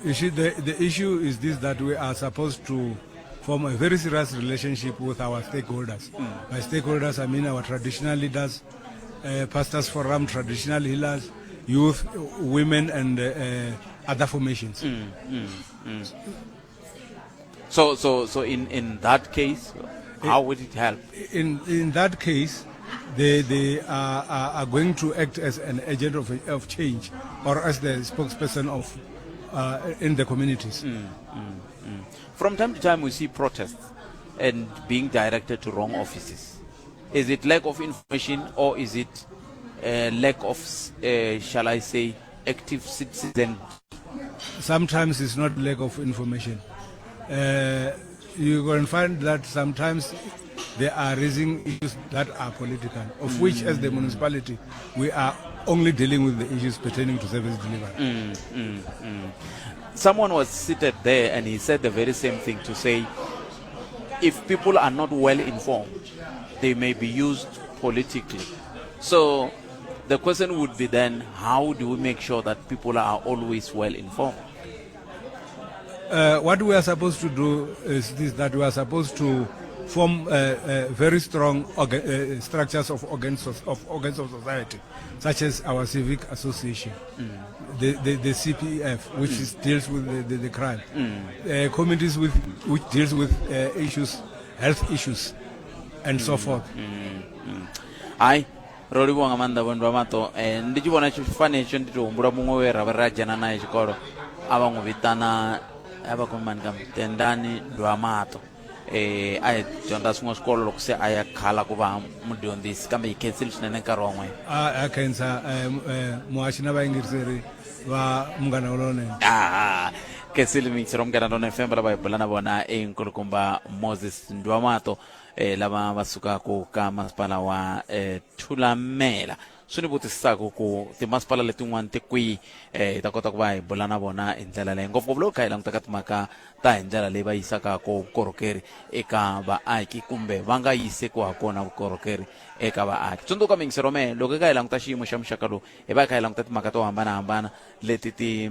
You see, the issue is this, that we are supposed to form a very serious relationship with our stakeholders. By stakeholders, I mean our traditional leaders, pastors forum, traditional healers, youth, women, and other formations. So in that case, how would it help? In that case, they are going to act as an agent of change, or as the spokesperson of in the communities. From time to time, we see protests and being directed to wrong offices. Is it lack of information, or is it lack of shall I say, active citizen? Sometimes it's not lack of information. You can find that sometimes they are raising issues that are political, of which as the municipality, we are only dealing with the issues pertaining to service delivery. Someone was seated there and he said the very same thing, to say, if people are not well informed, they may be used politically. So the question would be then, how do we make sure that people are always well informed? What we are supposed to do is this, that we are supposed to form very strong structures of organs of society, such as our civic association, the CPF, which deals with the crime, committees which deals with issues, health issues, and so forth. Hai, ro livhuwa nga maanḓa vho Ndwamato. Ndi tshi vhona tshifani hetsho ndi to humbula muṅwe we ra vha ra dzhena naye tshikolo, a vha n'wi vhitana a vha khou mani ka Tendani Ndwamato. A hi dyondza swin'we swikolo loko se a ya khala ku va mudyondzisi, kambe hi khensile swinene nkarhi wa n'wina. A khensa muhaxi na vayingiseri va Munghana Lonene. Aha, khensile miyingiseri wa Munghana Lonene FM, lava hi bula na vona i nkulukumba Moses Ndwamato, lava va sukaka ka masipala wa Thulamela. Swi ni vutisaka ku timasipala letin'wana ti kwihi hi ta kota ku va hi bula na vona hi ndlela leyi, ngopfungopfu loko kha hi languta ka timhaka ta hi ndlela leyi va yisaka ko vukorhokeri eka vaaki kumbe va nga yiseki ha kona vukorhokeri eka vaaki. Tsundzuka miyingisero wa mehe, loko hi kha hi languta xiyimo xa muxaka lowu, hi va hi kha hi languta timhaka to hambanahambana leti ti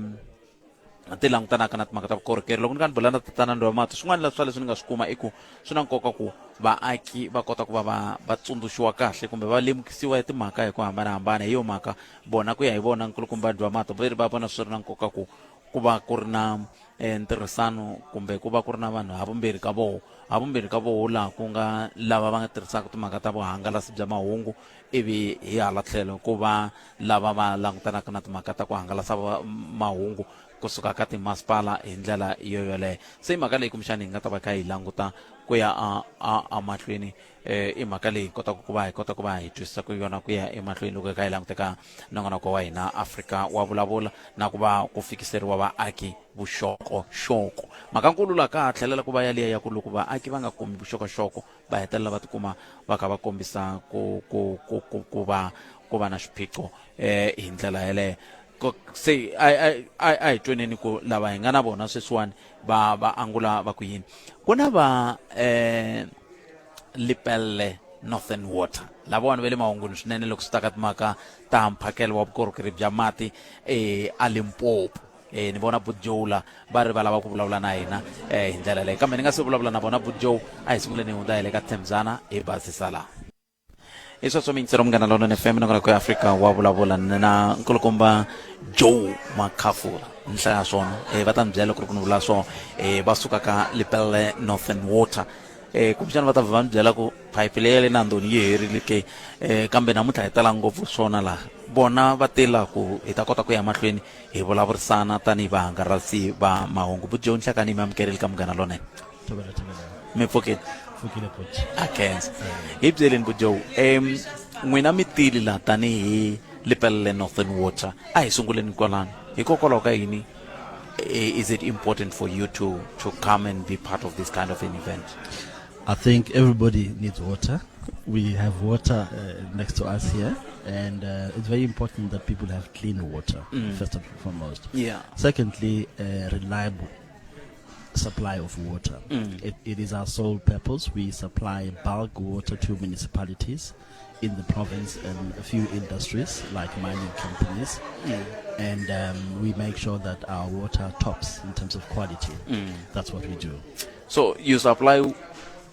ti langutanaka na timhaka ta vukorhokeri. Loko ni kha ni bula na tatana Ndwamati, swin'wana swa leswi ni nga swi kuma i ku swi na nkoka ku vaaki va kota ku va va va tsundzuxiwa kahle kumbe va lemukisiwa hi timhaka hi ku hambanahambana. Hi yo mhaka vona, ku ya hi vona nkulukumba Ndwamati, va ri va vona swi ri na nkoka ku ku va ku ri na ntirhisano kumbe ku va ku ri na vanhu havumbirhi ka voho, havumbirhi ka voho laha ku nga lava va nga tirhisaka timhaka ta vuhangalasi bya mahungu, ivi hi hala tlhelo ku va lava va langutanaka na timhaka ta ku hangalasa mahungu kusuka ka timasipala hi ndlela yo yoleyo. Se i mhaka leyi kumbexani hi nga ta va kha hi languta ku ya a a emahlweni. I mhaka leyi hi kotaka ku va hi kota ku va hi twisisa ku yona ku ya emahlweni loko hi kha hi languteka nongonoko wa hina Afrika wa Vulavula na ku va ku fikiseriwa vaaki vuxokoxoko. Mhakankulu laha ka ha tlhelela ku va yaliya ya ku loko vaaki va nga kumi vuxokoxoko va hetelela va tikuma va kha va kombisa ku ku ku ku ku va ku va na xiphiqo hi ndlela yeleyo. Se a a a hi tweneni ku lava hi nga na vona sweswiwani va va angula va ku yini. Ku na va Lepelle Northern Water, lavawani va le mahungwini swinene loko swi ta ka timhaka ta mphakelo wa vukorhokeri bya mati a Limpopo. Ni vona Budjoe la va ri va lava ku vulavula na hina hi ndlela leyi, kambe ni nga se vulavula na vona Budjoe, a hi sunguleni hi hundza hi le ka Thembzana hi basisa laha. Hi sweswo miyingiselo Munghana Lonene FM nakona ku Afrika wa Vulavula na nkulukumba Joe Makhafula ni hlaya swona va ta ni byela ku ri ku ni vula swona va suka ka Lepelle Northern Water. Kumbexana va ta va ni byela ku phayiphi leyi ya le Nandoni yi herile ke, kambe namuntlha hi tala ngopfu swona laha vona va tela ku hi ta kota ku ya mahlweni hi vulavurisana tanihi vahangalasi va mahungu. Bujo Nhlakani, mi amukerile ka Munghana Lonene. Thobela, thobela. Mi pfukile? Pfukile buti. A khensa. Hi byeleni Bujo, n'wina mi tili la tanihi Lepelle Northern Water. A hi sunguleni kwalano. Hikokwalaho ka yini is it important for you to come and be part of this kind of an event? I think everybody needs water. We have water next to us here, and it's very important that people have clean water, first and foremost. Secondly, reliable supply of water. It is our sole purpose. We supply bulk water to municipalities in the province and a few industries like mining companies. And we make sure that our water tops in terms of quality. That's what we do. So you supply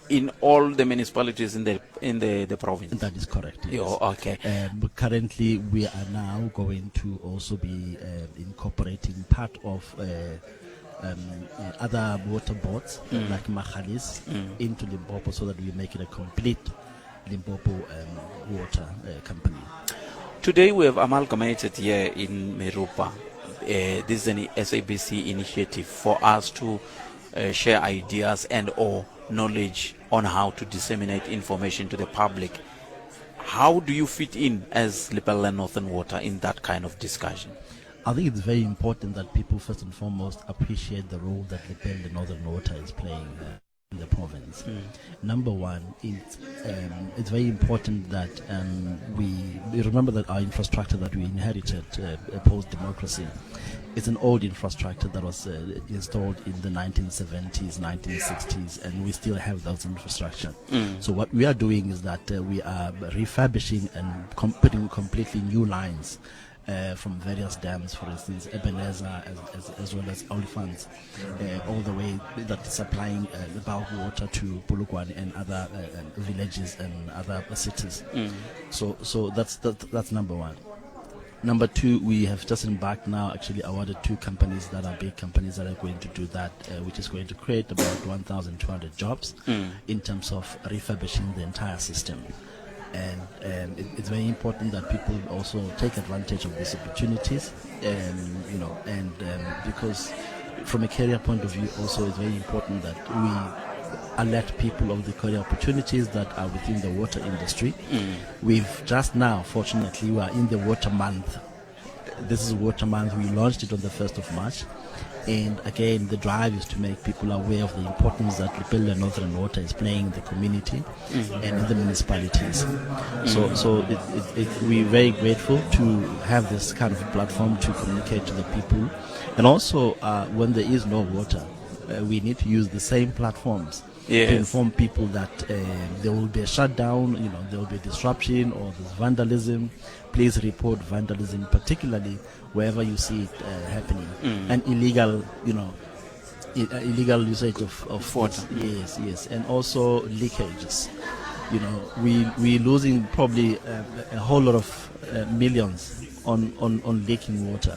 in all the municipalities in the province? That is correct, yes. Yo, okay. Currently, we are now going to also be incorporating part of other water boards like Magalies into Limpopo, so that we make it a complete Limpopo water company. Today we have amalgamated here in Meropa. This is an SABC initiative for us to share ideas and or knowledge on how to disseminate information to the public. How do you fit in as Lepelle Northern Water in that kind of discussion? I think it's very important that people first and foremost appreciate the role that Lepelle Northern Water is playing in the province. Number one, it's very important that we remember that our infrastructure that we inherited post-democracy, it's an old infrastructure that was installed in the 1970s, 1960s, and we still have those infrastructure. So what we are doing is that we are refurbishing and putting completely new lines from various dams, for instance, Ebenezer as well as Olifants, all the way that is supplying the bulk water to Polokwane and other villages and other cities. So that's number one. Number two, we have just embarked now, actually awarded two companies that are big companies that are going to do that, which is going to create about 1,200 jobs in terms of refurbishing the entire system. And it's very important that people also take advantage of these opportunities, and because from a career point of view also it's very important that we alert people of the career opportunities that are within the water industry. We've just now, fortunately, we are in the water month. This is Water Month. We launched it on the 1st of March. And again, the drive is to make people aware of the importance that Lepelle Northern Water is playing in the community and in the municipalities. So, so it, it, it, we're very grateful to have this kind of platform to communicate to the people. And also, when there is no water, we need to use the same platforms to inform people that there will be a shutdown, you know, there will be disruption or there's vandalism. Please report vandalism, particularly wherever you see it happening. And illegal, you know, illegal usage of Water. Yes, yes, and also leakages. You know, we're losing probably a whole lot of millions on leaking water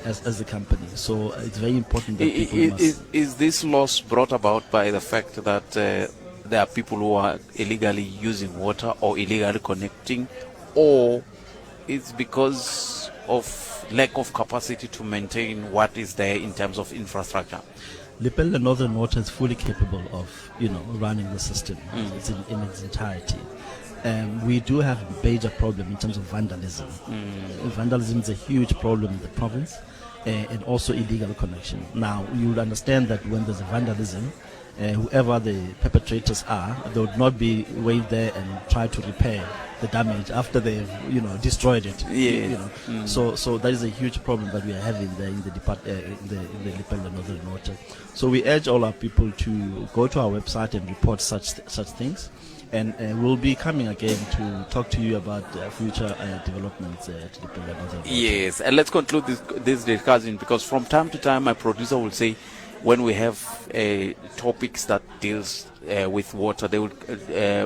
as a company. So it's very important that people must. Is this loss brought about by the fact that there are people who are illegally using water or illegally connecting, or it's because of lack of capacity to maintain what is there in terms of infrastructure? Lepelle Northern Water is fully capable of, you know, running the system. It's in its entirety. We do have a major problem in terms of vandalism. Vandalism is a huge problem in the province, and also illegal connection. Now, you would understand that when there's a vandalism, whoever the perpetrators are, they would not be wait there and try to repair the damage after they've, you know, destroyed it. You know. So that is a huge problem that we are having there in the depart, in the Lepelle Northern Water. So we urge all our people to go to our website and report such things. And we'll be coming again to talk to you about future developments at Lepelle Northern Water. Yes, and let's conclude this discussion, because from time to time my producer will say, when we have topics that deals with water,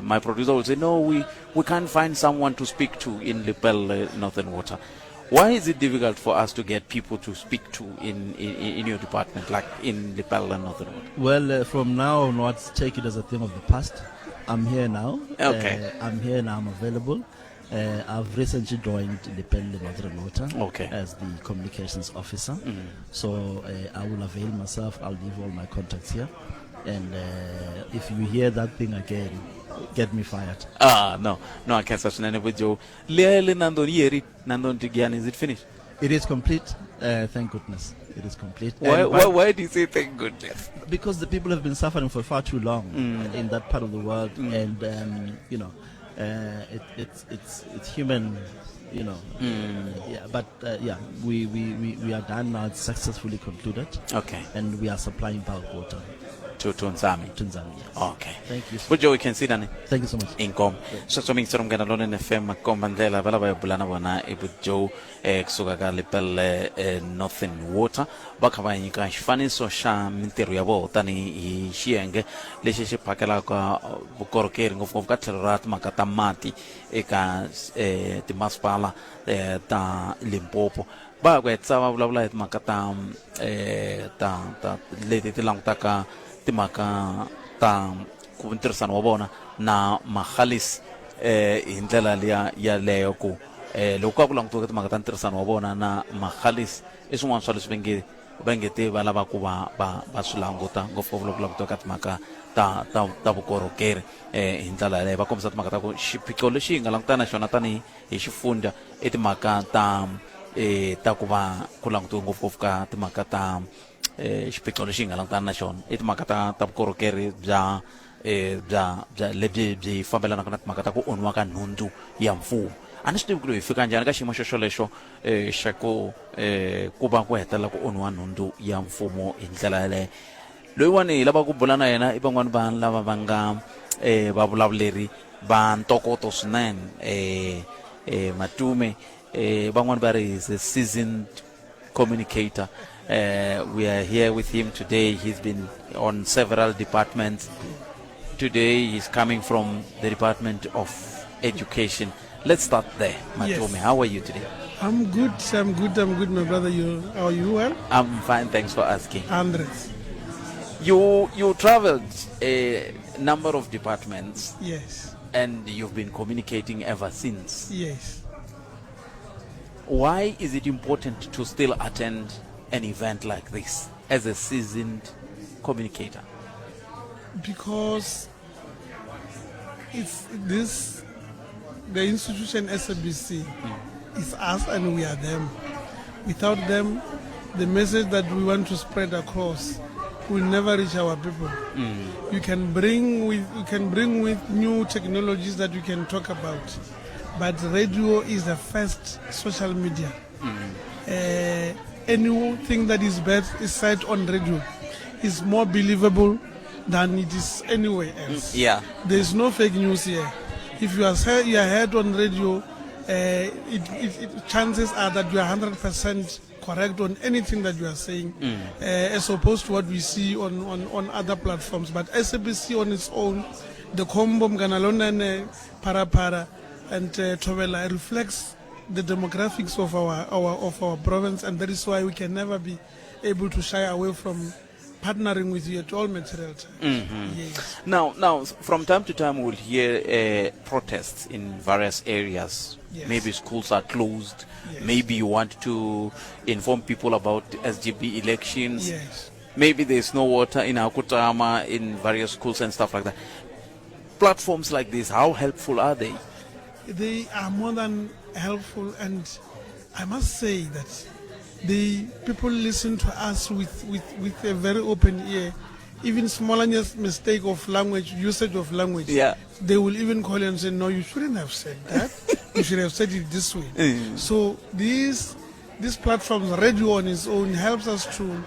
my producer will say, no, we can't find someone to speak to in Lepelle Northern Water. Why is it difficult for us to get people to speak to in your department, like in Lepelle Northern Water? Well, from now onwards, take it as a thing of the past. I'm here now. I'm here now. I'm available. I've recently joined Lepelle Northern Water as the communications officer. So I will avail myself. I'll leave all my contacts here. And if you hear that thing again, get me fired. Ah, no, I can't swinene with Joe. Le nandoni yeri nandoni Tigani, is it finished? It is complete. Thank goodness. It is complete. Why, And why do you say thank goodness? Because the people have been suffering for far too long in that part of the world, and you know, it's human, you know. Yeah, but yeah, we are done now. It's successfully concluded, and we are supplying bulk water To Nzami. To Nzami. Yes. Okay. Thank you. So, But Joe, we can see that. Thank you so much. Inkomo sweswo mingisero Munghana Lonene FM makomba ndlela va lava hi bula na vona i Joe kusuka ka Lepelle Northern Water, va kha va nyika xifaniso xa mintirho ya vona tanihi xiyenge lexi xi phakelaka vukorhokeri ngopfungopfu ka tlhelo ra timhaka ta mati eka timasipala ta Limpopo. Va ku hetisa va vulavula hi timhaka ta leti ti langutaka timhaka ta ku ntirhisano wa vona na Magalies hi ndlela liya yaleyo ku loko ka ku langutiwa timhaka ta ntirhisano wa vona na Magalies i swin'wana swa leswi va nge te va lava ku va swi languta ngopfungopfu loko ku langutiwa ka timhaka ta vukorhokeri hi ndlela yaleyo. Va kombisa timhaka ta ku xiphiqo lexi hi nga langutana na xona tanihi hi xifundza i timhaka ta ku va ku langutiwe ngopfungopfu ka timhaka ta xiphiqo lexi hi nga langutana na xona i timhaka ta vukorhokeri bya lebyi byi fambelanaka na timhaka ta ku onhiwa ka nhundzu ya mfumo. A ni swi tivi ku hi fika njhani ka xiyimo xo xolexo xa ku va ku hetelela ku onhiwa nhundzu ya mfumo hi ndlela yaleyo. Loyiwani hi lava ku bula na yena i van'wani va lava va nga vavulavuleri va ntokoto swinene, Matume, van'wani va ri is a seasoned communicator. We are here with him today. He's been on several departments. Today he's coming from the Department of Education. Let's start there. Matume, Yes. how are you today? I'm good. I'm good. I'm good, my brother. You are you well? I'm fine. Thanks for asking. Andres. You traveled a number of departments Yes. and you've been communicating ever since. Yes. Why is it important to still attend an event like this as a seasoned communicator? Because it's this the institution SABC. is us and we are them. Without them, the message that we want to spread across will never reach our people. Mm. You can bring with you can bring with new technologies that you can talk about, but radio is the first social media. Mm. Uh, anything that is bad is said on radio is more believable than it is anywhere else. Yeah. There is no fake news here. If you are you are heard on radio, uh, it, it, it, chances are that you are 100% correct on anything that you are saying, mm. uh, as opposed to what we see on, on, on other platforms. But SABC on its own, the combo Munghana Lonene, Parapara, and uh, Thobela reflects the demographics of our, our, of our province, and that is why we can never be able to shy away from partnering with you at all material times. Mm-hmm. Yes. Now, now, from time to time, we'll hear uh, protests in various areas. Yes. Maybe schools are closed. Yes. Maybe you want to inform people about SGB elections. Yes. Maybe there's no water in Hakutama, in various schools and stuff like that. Platforms like this, how helpful are they? They are more than helpful, and I must say that the people listen to us with, with, with a very open ear. Even smallest mistake of language, usage of language, yeah. they will even call you and say, no, you shouldn't have said that. you should have said it this way. Mm. So these, these platforms, radio on its own, helps us to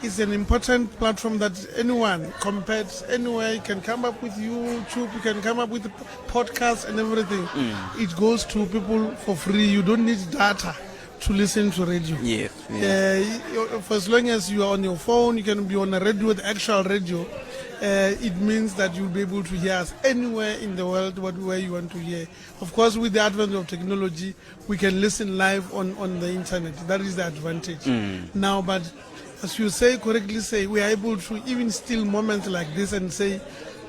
it's an important platform that anyone compared anywhere you can come up with YouTube, you can come up with podcasts and everything. Mm. It goes to people for free. You don't need data to listen to radio. Yes. yes. Uh, for as long as you are on your phone, you can be on a radio, the actual radio. Uh, it means that you'll be able to hear us anywhere in the world, where you want to hear. Of course, with the advent of technology, we can listen live on, on the internet. That is the advantage. Mm. Now, but as you say, correctly say, we are able to even steal moments like this and say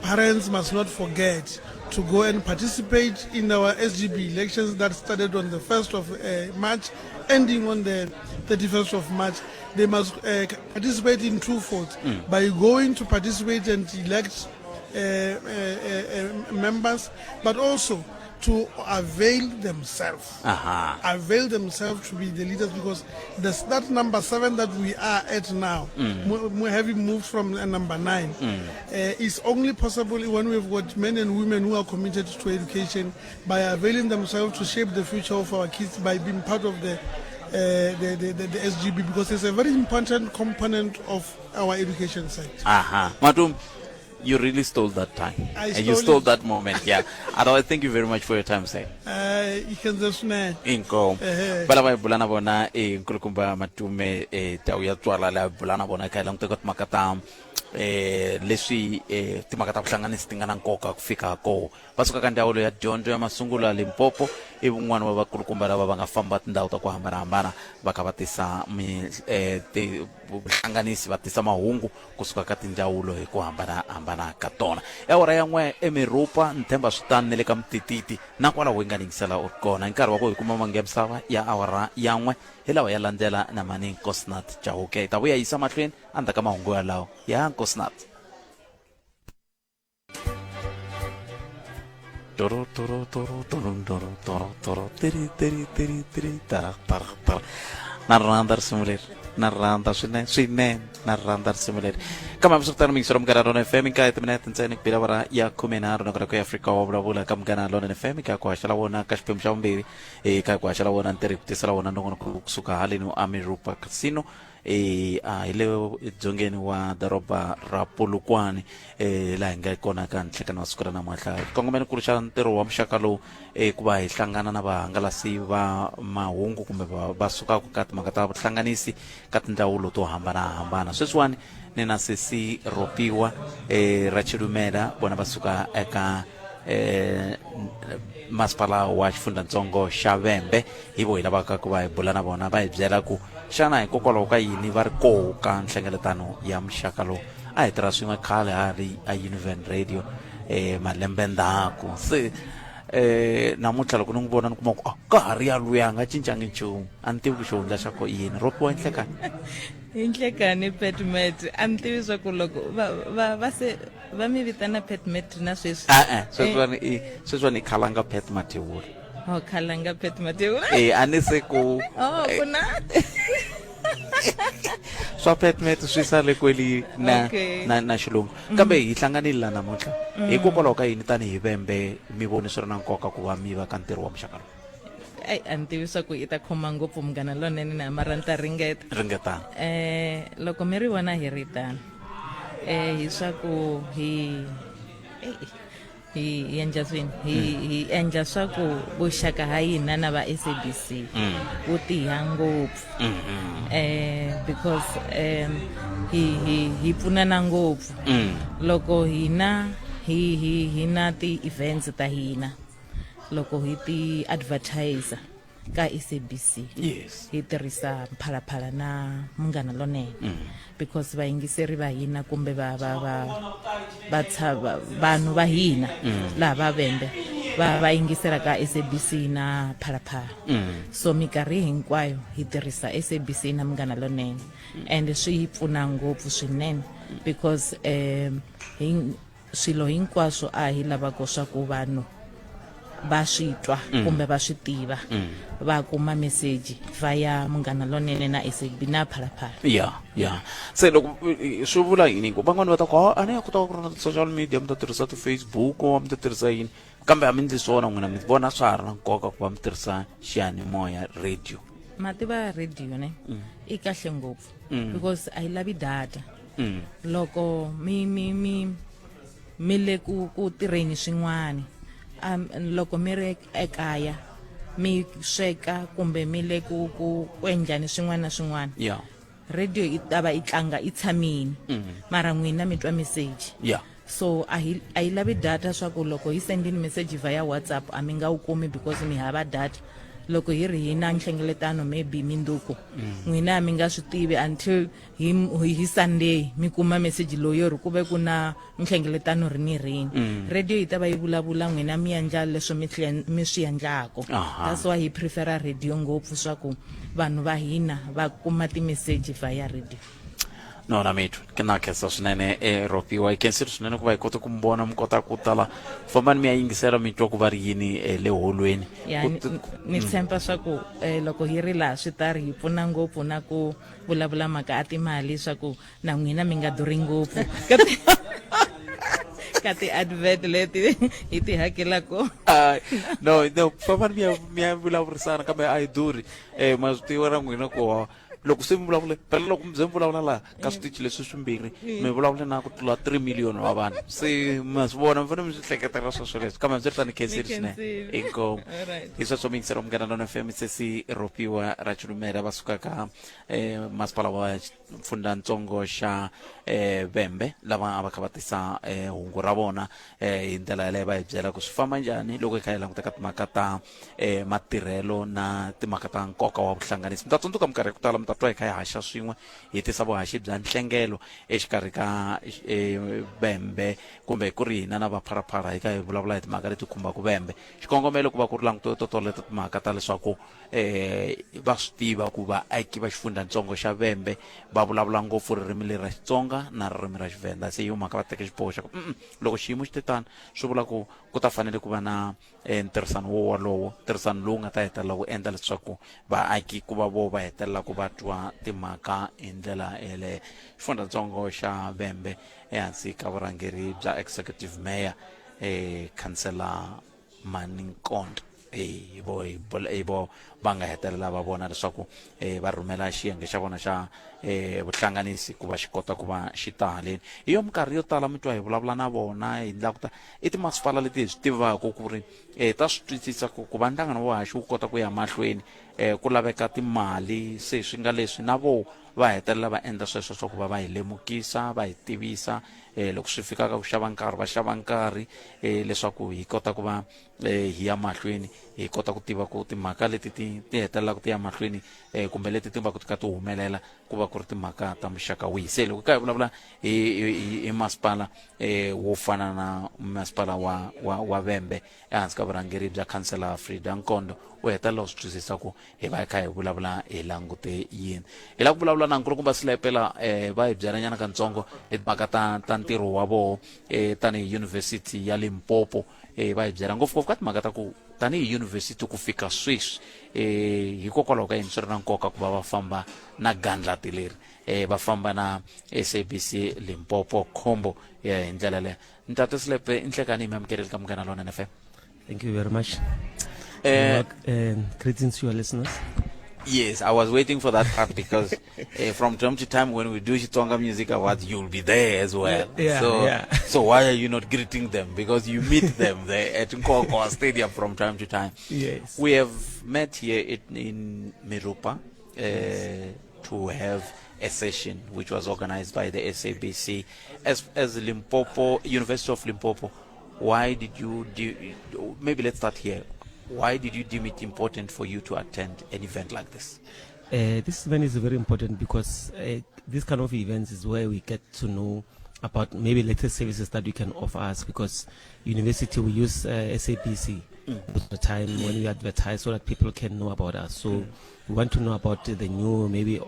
parents must not forget to go and participate in our SGB elections that started on the 1st of uh, March, ending on the 31st of March. They must uh, participate in two folds mm. by going to participate and elect uh, uh, uh, members, but also to avail themselves. Uh-huh. Avail themselves to be the leaders because the, that number seven that we are at now, mm. having moved from uh, number nine, mm. uh, is only possible when we've got men and women who are committed to education by availing themselves to shape the future of our kids by being part of the uh, the, the, the, the SGB because it's a very important component of our education sector. Aha. Madam, you really stole that time. I and you stole stole it. that moment, yeah. Otherwise, thank you very much for your time, sir. Uh, Inkomo. Ehe. Va lava hi bula na vona eh, nkulukumba Matume eh, Tau ya tswala la bula na vona kha hi languteka timhaka ta eh leswi eh timhaka ta vuhlanganisi ti nga na nkoka ku fika koho va suka ka ndzawulo ya dyondzo ya masungulo ya limpopo i vun'wana wa vakulukumba lava va nga famba tindhawu ta ku hambanahambana va kha va tisa mi eh, ti vuhlanganisi va tisa mahungu kusuka ka tindzawulo hi ku hambanahambana ka tona i awara ya n'we emirupa ni tshemba swi tani ni le ka mutititi na kwalaho yi nga yingisela u ri kona hi nkarhi wa ku hi kuma mangi ya misava ya awara ya n'we hi lawa ya landzela na mani nkosinath chauke hi ta vuya yisa mahlweni endzhaku ka mahungu yalawo ya nkosinath Toro, toro, toro, toro, toro, toro, toro, tiri, tiri, tiri, tiri, tara, tara, tara. Na rhandza risimu leri na rhandza swinene swinene na rhandza risimu leri kambe hambiswiritano miyingiselo munghana lona fm nkaye timinete ntsena ku bile awara ya khumenharhu nakona ku ya afrika wa vulavula ka munghana lona fm ka ku haxela wona ka xiphemu xa vumbirhi eka ku haxela wona ntirho hi ku tisela wona nongonoko kusuka haleni amirupa casino e a hi le dzongeni wa doroba ra Polokwane e laha hi nga kona ka nhlekani wa siku ra namuntlha xikongomelonkulu xa ntirho wa muxaka lowu e ku va hi hlangana na vahangalasi va mahungu kumbe va, va sukaka ka timhaka ta vuhlanganisi ka tindzawulo to hambanahambana sweswiwani ni na sesi ropiwa e ra chilumela vona va suka eka eh masipala wa xifundzantsongo xa Vhembe hi vo hi lavaka ku va hi bula na vona va hi byela ku xana hikokwalaho ka yini va ri koho ka nhlengeletano ya muxaka lowu a hi tirha swin'we khale ha ri a Univen Radio eh malembe ndzhaku se eh namuntlha loko ni n'wi vona ni kuma ku ah ka ha ri ya luya a nga cincangi nchumu a ni tivi ku xihundla xa ko yini ro piwa enhlekani hi nhlekani petmet a ni tivi swa ku loko va va va se va mi vitana petmet na sweswi e-e sweswiwani i sweswiwani i khalanga pet mathewula Oh, Khalanga Pat Mathebula. E a ni se ku Oh, ku na swa petmet swi sale kweli na Okay. na xilungu kambe hi hlanganile la namuntlha hikokwalaho ka yini tanihi vembe mi voni swi ri na nkoka ku va mi va ka ntirho wa muxaka lowu? Ai, a ni tivi swa ku i ta khoma ngopfu Munghana Lonene na mara ni ta ringeta. Ringetana. Loko mi ri vona hi ri tano, hi swa ku hi ei, hi hi endla swini hi hi endla swa ku vuxaka ha hina na va SABC wu tiya ngopfu, because hi pfunana ngopfu loko hina hi na ti-events ta hina, loko hi ti advertiser ka SABC, hi tirhisa Phalaphala na Munghana Lonene, because vayingiseri va hina kumbe va va va va tshava vanhu va hina laha va Vhembe va yingisela ka SABC na Phalaphala. So minkarhi hinkwayo hi tirhisa SABC na Munghana Lonene, and swi hi pfuna ngopfu swinene because hi swilo hinkwaswo a hi lavaka swa ku vanhu va swi twa kumbe va swi tiva, va kuma meseji via Munghana Lonene na SAB na Phalaphala. Ya, se loko swi vula yini ku van'wani va ta ku, "Ah, a ni ya kota ku ri na ti-social media, mi ta tirhisa ti-Facebook, mi ta tirhisa yini," kambe a mi ndli swona n'wina, mi vona swa ha ri na nkoka ku va mi tirhisa xiyanimoya, radio? Mativa radio ne i kahle ngopfu because a yi lavi data. Loko mi le ku tirheni swin'wani, loko mi ri ekaya mi sweka kumbe mi le ku endlani swin'wana na swin'wana, radio yi ta va yi tlanga i tshamini, mara n'wina mi twa message. So a yi lavi data, swa ku loko hi sendini message via WhatsApp a mi nga wu kumi because mi hava data. Loko hi ri hi na nhlengeletano maybe minduku, n'wina mi nga swi tivi until hi Sunday mi kuma message loyi yo ri ku ve ku na nhlengeletano ri ni rini. Radio yi ta va yi vulavula, n'wina mi endla leswo mi swi endlako. That's why hi prefera radio ngopfu, swa ku vanhu va hina va kuma ti-message via radio. No, na mithu ke na khensa swinene, Rofhiwa, hi khensile swinene ku va hi kota ku mi vona, mi kota ku tala fambani mi ya yingisela, mi twa ku va ri yini le holweni. Ya, ni tshemba swa ku loko hi ri laha swi ta ri hi pfuna ngopfu na ku vulavula mhaka a timali, swa ku na n'wina mi nga durhi ngopfu ka ti-advert leti hi ti hakelako. Ai, no, fambani mi ya vulavurisana, kambe a yi durhi. Ma swi tiva na n'wina ku loko se mi vulavule phela, loko mi ze mi vulavula laha ka switichi leswi swimbirhi, mi vulavule na ku tlula 3 million wa vanhu, se ma swi vona, mi fanele mi swi hleketela sweswo leswi. Kambe swi ri tani, khensile swinene. Khensile. Inkomu. Alright. Hi sweswo miyingiselo Munghana Lona FM, sesi Rofhiwa Ratshulumela va suka ka masipala wa Pfundantsongo xa Vhembe, lava a va kha va tisa hungu ra vona hi ndlela yaleyo, va hi byela ku swi famba njhani loko hi kha hi languta ka timhaka ta matirhelo na timhaka ta nkoka wa vuhlanganisi. Mi ta tsundzuka minkarhi ya ku tala mi ta twa hi kha hi haxa swin'we, hi tisa vuhaxi bya nhlengelo exikarhi ka Vhembe kumbe ku ri hina na Vapharapara, hi kha hi vulavula hi timhaka leti khumbaka Vhembe. Xikongomelo ku va ku ri langutiwe totoleto timhaka ta leswaku va swi tiva ku vaaki va xifundzhantsongo xa Vhembe va vulavula ngopfu ririmi leri ra Xitsonga na ririmi ra Xivhenda. Se hi yo mhaka va teke xiboho xa ku loko xiyimo xi te tano, swi vula ku ku ta fanele ku va na ntirhisano wo wolowo, ntirhisano lowu nga ta hetelela wu endla leswaku vaaki ku va vo va hetelela ku va twa timhaka hi ndlela yeleyo. Xifundzhantsongo xa Vhembe ehansi ka vurhangeri bya executive mayor, khansela Maninkonde, hi vo hi vo va nga hetelela va vona leswaku va rhumela xiyenge xa vona xa vuhlanganisi ku va xi kota ku va xi ta haleni. Hi yo minkarhi yo tala mi twa hi vulavula na vona, hi ndla ku ta i timasipala leti hi swi tivaka ku ri ta swi twisisa ku va nhlangano wa haxi wu kota ku ya mahlweni, ku laveka timali. Se swi nga leswi na vo va hetelela va endla sweswo swa ku va va hi lemukisa, va hi tivisa, loko swi fika ka ku xava nkarhi, va xava nkarhi, leswaku hi kota ku va hi ya mahlweni, hi kota ku tiva ku timhaka leti ti hetelelaka ti ya mahlweni, kumbe leti ti va ku ti kha ti humelela, ku va ku ri timhaka ta muxaka wihi. Se loko ka hi vulavula hi masipala wo fana na masipala wa Vhembe ehansi ka vurhangeri bya khansela Frida Nkondo, u hetelela u swi twisisa ku hi va hi kha hi vulavula hi langute yini. Hi lava ku vulavula na nkulukumba Silepela, va hi byela nyana katsongo hi timhaka ta ntirho wa voho tanihi University ya Limpopo. eh, va hi byela ngopfungopfu ka timhaka ta ku tanihi yunivhesiti ku fika sweswi eh, hikokwalaho ka yini swi ri na nkoka ku va va famba na gandlati leri eh, va famba na sabc limpopo khombo ya hi ndlela leyo ntate silepe nhlekani hi mi amukeleli ka munghana lonene fm Thank you very much. Greetings to your listeners. Yes, I was waiting for that part because from time to time when we do Xitsonga Music Awards, you'll be there as well. Yeah, so, yeah. so why are you not greeting them? Because you meet them there at Nkoko Stadium from time to time. Yes. We have met here in Mirupa to have a session which was organized by the SABC. As Limpopo, University of Limpopo, why did you do, maybe let's start here. Why did you deem it important for you to attend an event like this? This event is very important because this kind of events is where we get to know about maybe latest services that you can offer us, because university we use SABC most of the time when we advertise so that people can know about us. So we want to know about the new maybe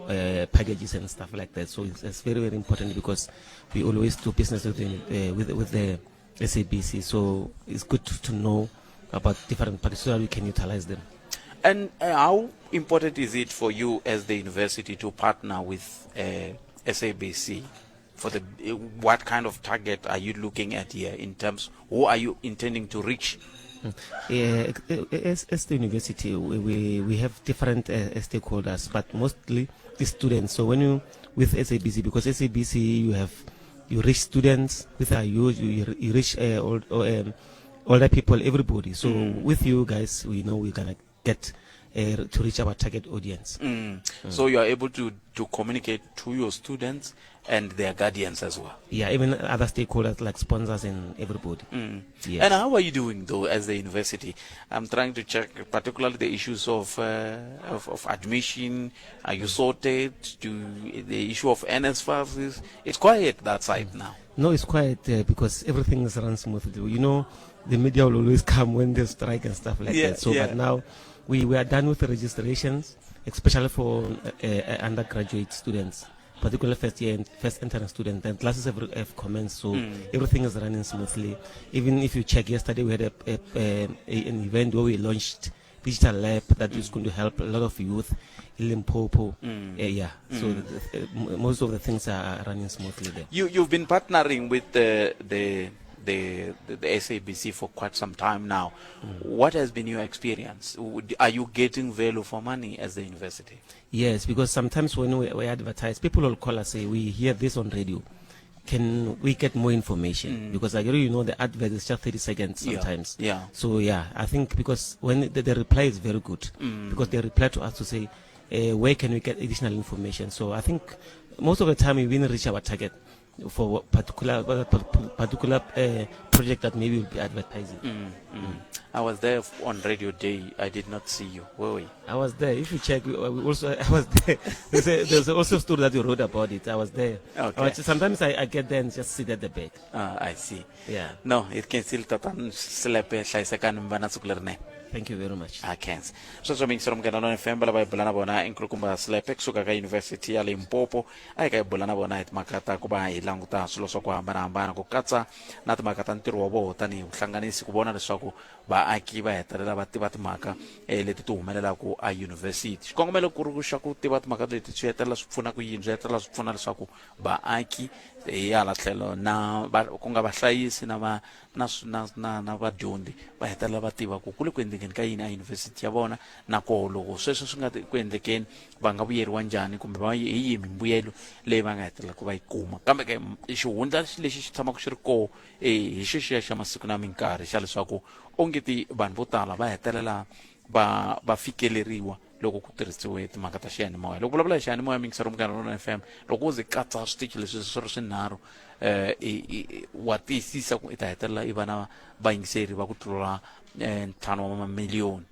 packages and stuff like that. So it's very, very important because we always do business with the SABC. So it's good to know about different packages so that we can utilize them. And how important is it for you as the university to partner with SABC? For the what kind of target are you looking at here in terms, who are you intending to reach? As the university, we have different stakeholders, but mostly the students. So when you with SABC, because SABC you reach students, with our youth, you reach older people, everybody. So with you guys, we know we're going to get to reach our target audience. So you are able to communicate to your students and their guardians as well. Yeah, even other stakeholders like sponsors and everybody. Yes. And how are you doing though as the university? I'm trying to check particularly the issues of admission. Are you sorted? Do the issue of NSFAS is it's quiet that side now? No, it's quiet because everything is run smoothly. You know, the media will always come when there's strike and stuff like that. But now we are done with the registrations, especially for undergraduate students, particularly first year and first entrance students. And classes have commenced, so everything is running smoothly. Even if you check, yesterday we had an event where we launched digital lab that is going to help a lot of youth in Limpopo. Yeah, so most of the things are running smoothly there. You've been partnering with the SABC for quite some time now. What has been your experience? Are you getting value for money as the university? Yes, because sometimes when we advertise, people will call us, say, we hear this on radio. Can we get more information? Because I you know the advert is just 30 seconds sometimes. I think because when the reply is very good, because they reply to us to say, where can we get additional information? So I think most of the time we will reach our target for particular project that maybe we'll be advertising. I was there on Radio Day. I did not see you. Were we? I was there. If you check, we also I was there. There's also a story that you wrote about it. I was there. Sometimes I get there and just sit at the back. I see. Yeah. No, it can still tatan slepe hlayisekani mi va na siku lerinene. Thank you very much. I can't. Sweswo miyingiseri Munghana Lonene FM lava hi bula na vona i nkulukumba Selepe kusuka ka University ya Limpopo. A hi ka hi bula na vona hi timhaka ta ku va hi languta swilo swa ku hambanahambana ku katsa na timhaka ta ntirho wa vona tanihi vuhlanganisi ku vona leswaku vaaki va hetelela va tiva timhaka leti ti humelelaka a university. Xikongomelo ku ri ku xa ku tiva timhaka leti swi hetelela swi pfuna ku yini, swi hetelela swi pfuna leswaku vaaki hi hala tlhelo na va, ku nga vahlayisi na va, na swi, na, na, na vadyondzi va hetelela va tiva ku ku le ku endlekeni ka yini a university ya vona, na koho loko sweswo swi nga ku endlekeni va nga vuyeriwa njhani kumbe va hi yihi mimbuyelo leyi va nga hetelela ku va yi kuma. Kambe ke xihundla lexi xi tshamaka xi ri koho, hi xexiya xa masiku na minkarhi xa leswaku onge ti vanhu vo tala va hetelela va fikeleriwa loko ku tirhisiwe timhaka ta xiyanimoya. Loko vulavula hi xiyanimoya mingisero Munghana Lonene FM, loko wo ze katsa switichi leswi swi ri swinharhu, wa tiyisisa ku i ta hetelela i va na vayingiseri va ku tlula ntlhanu wa mamiliyoni.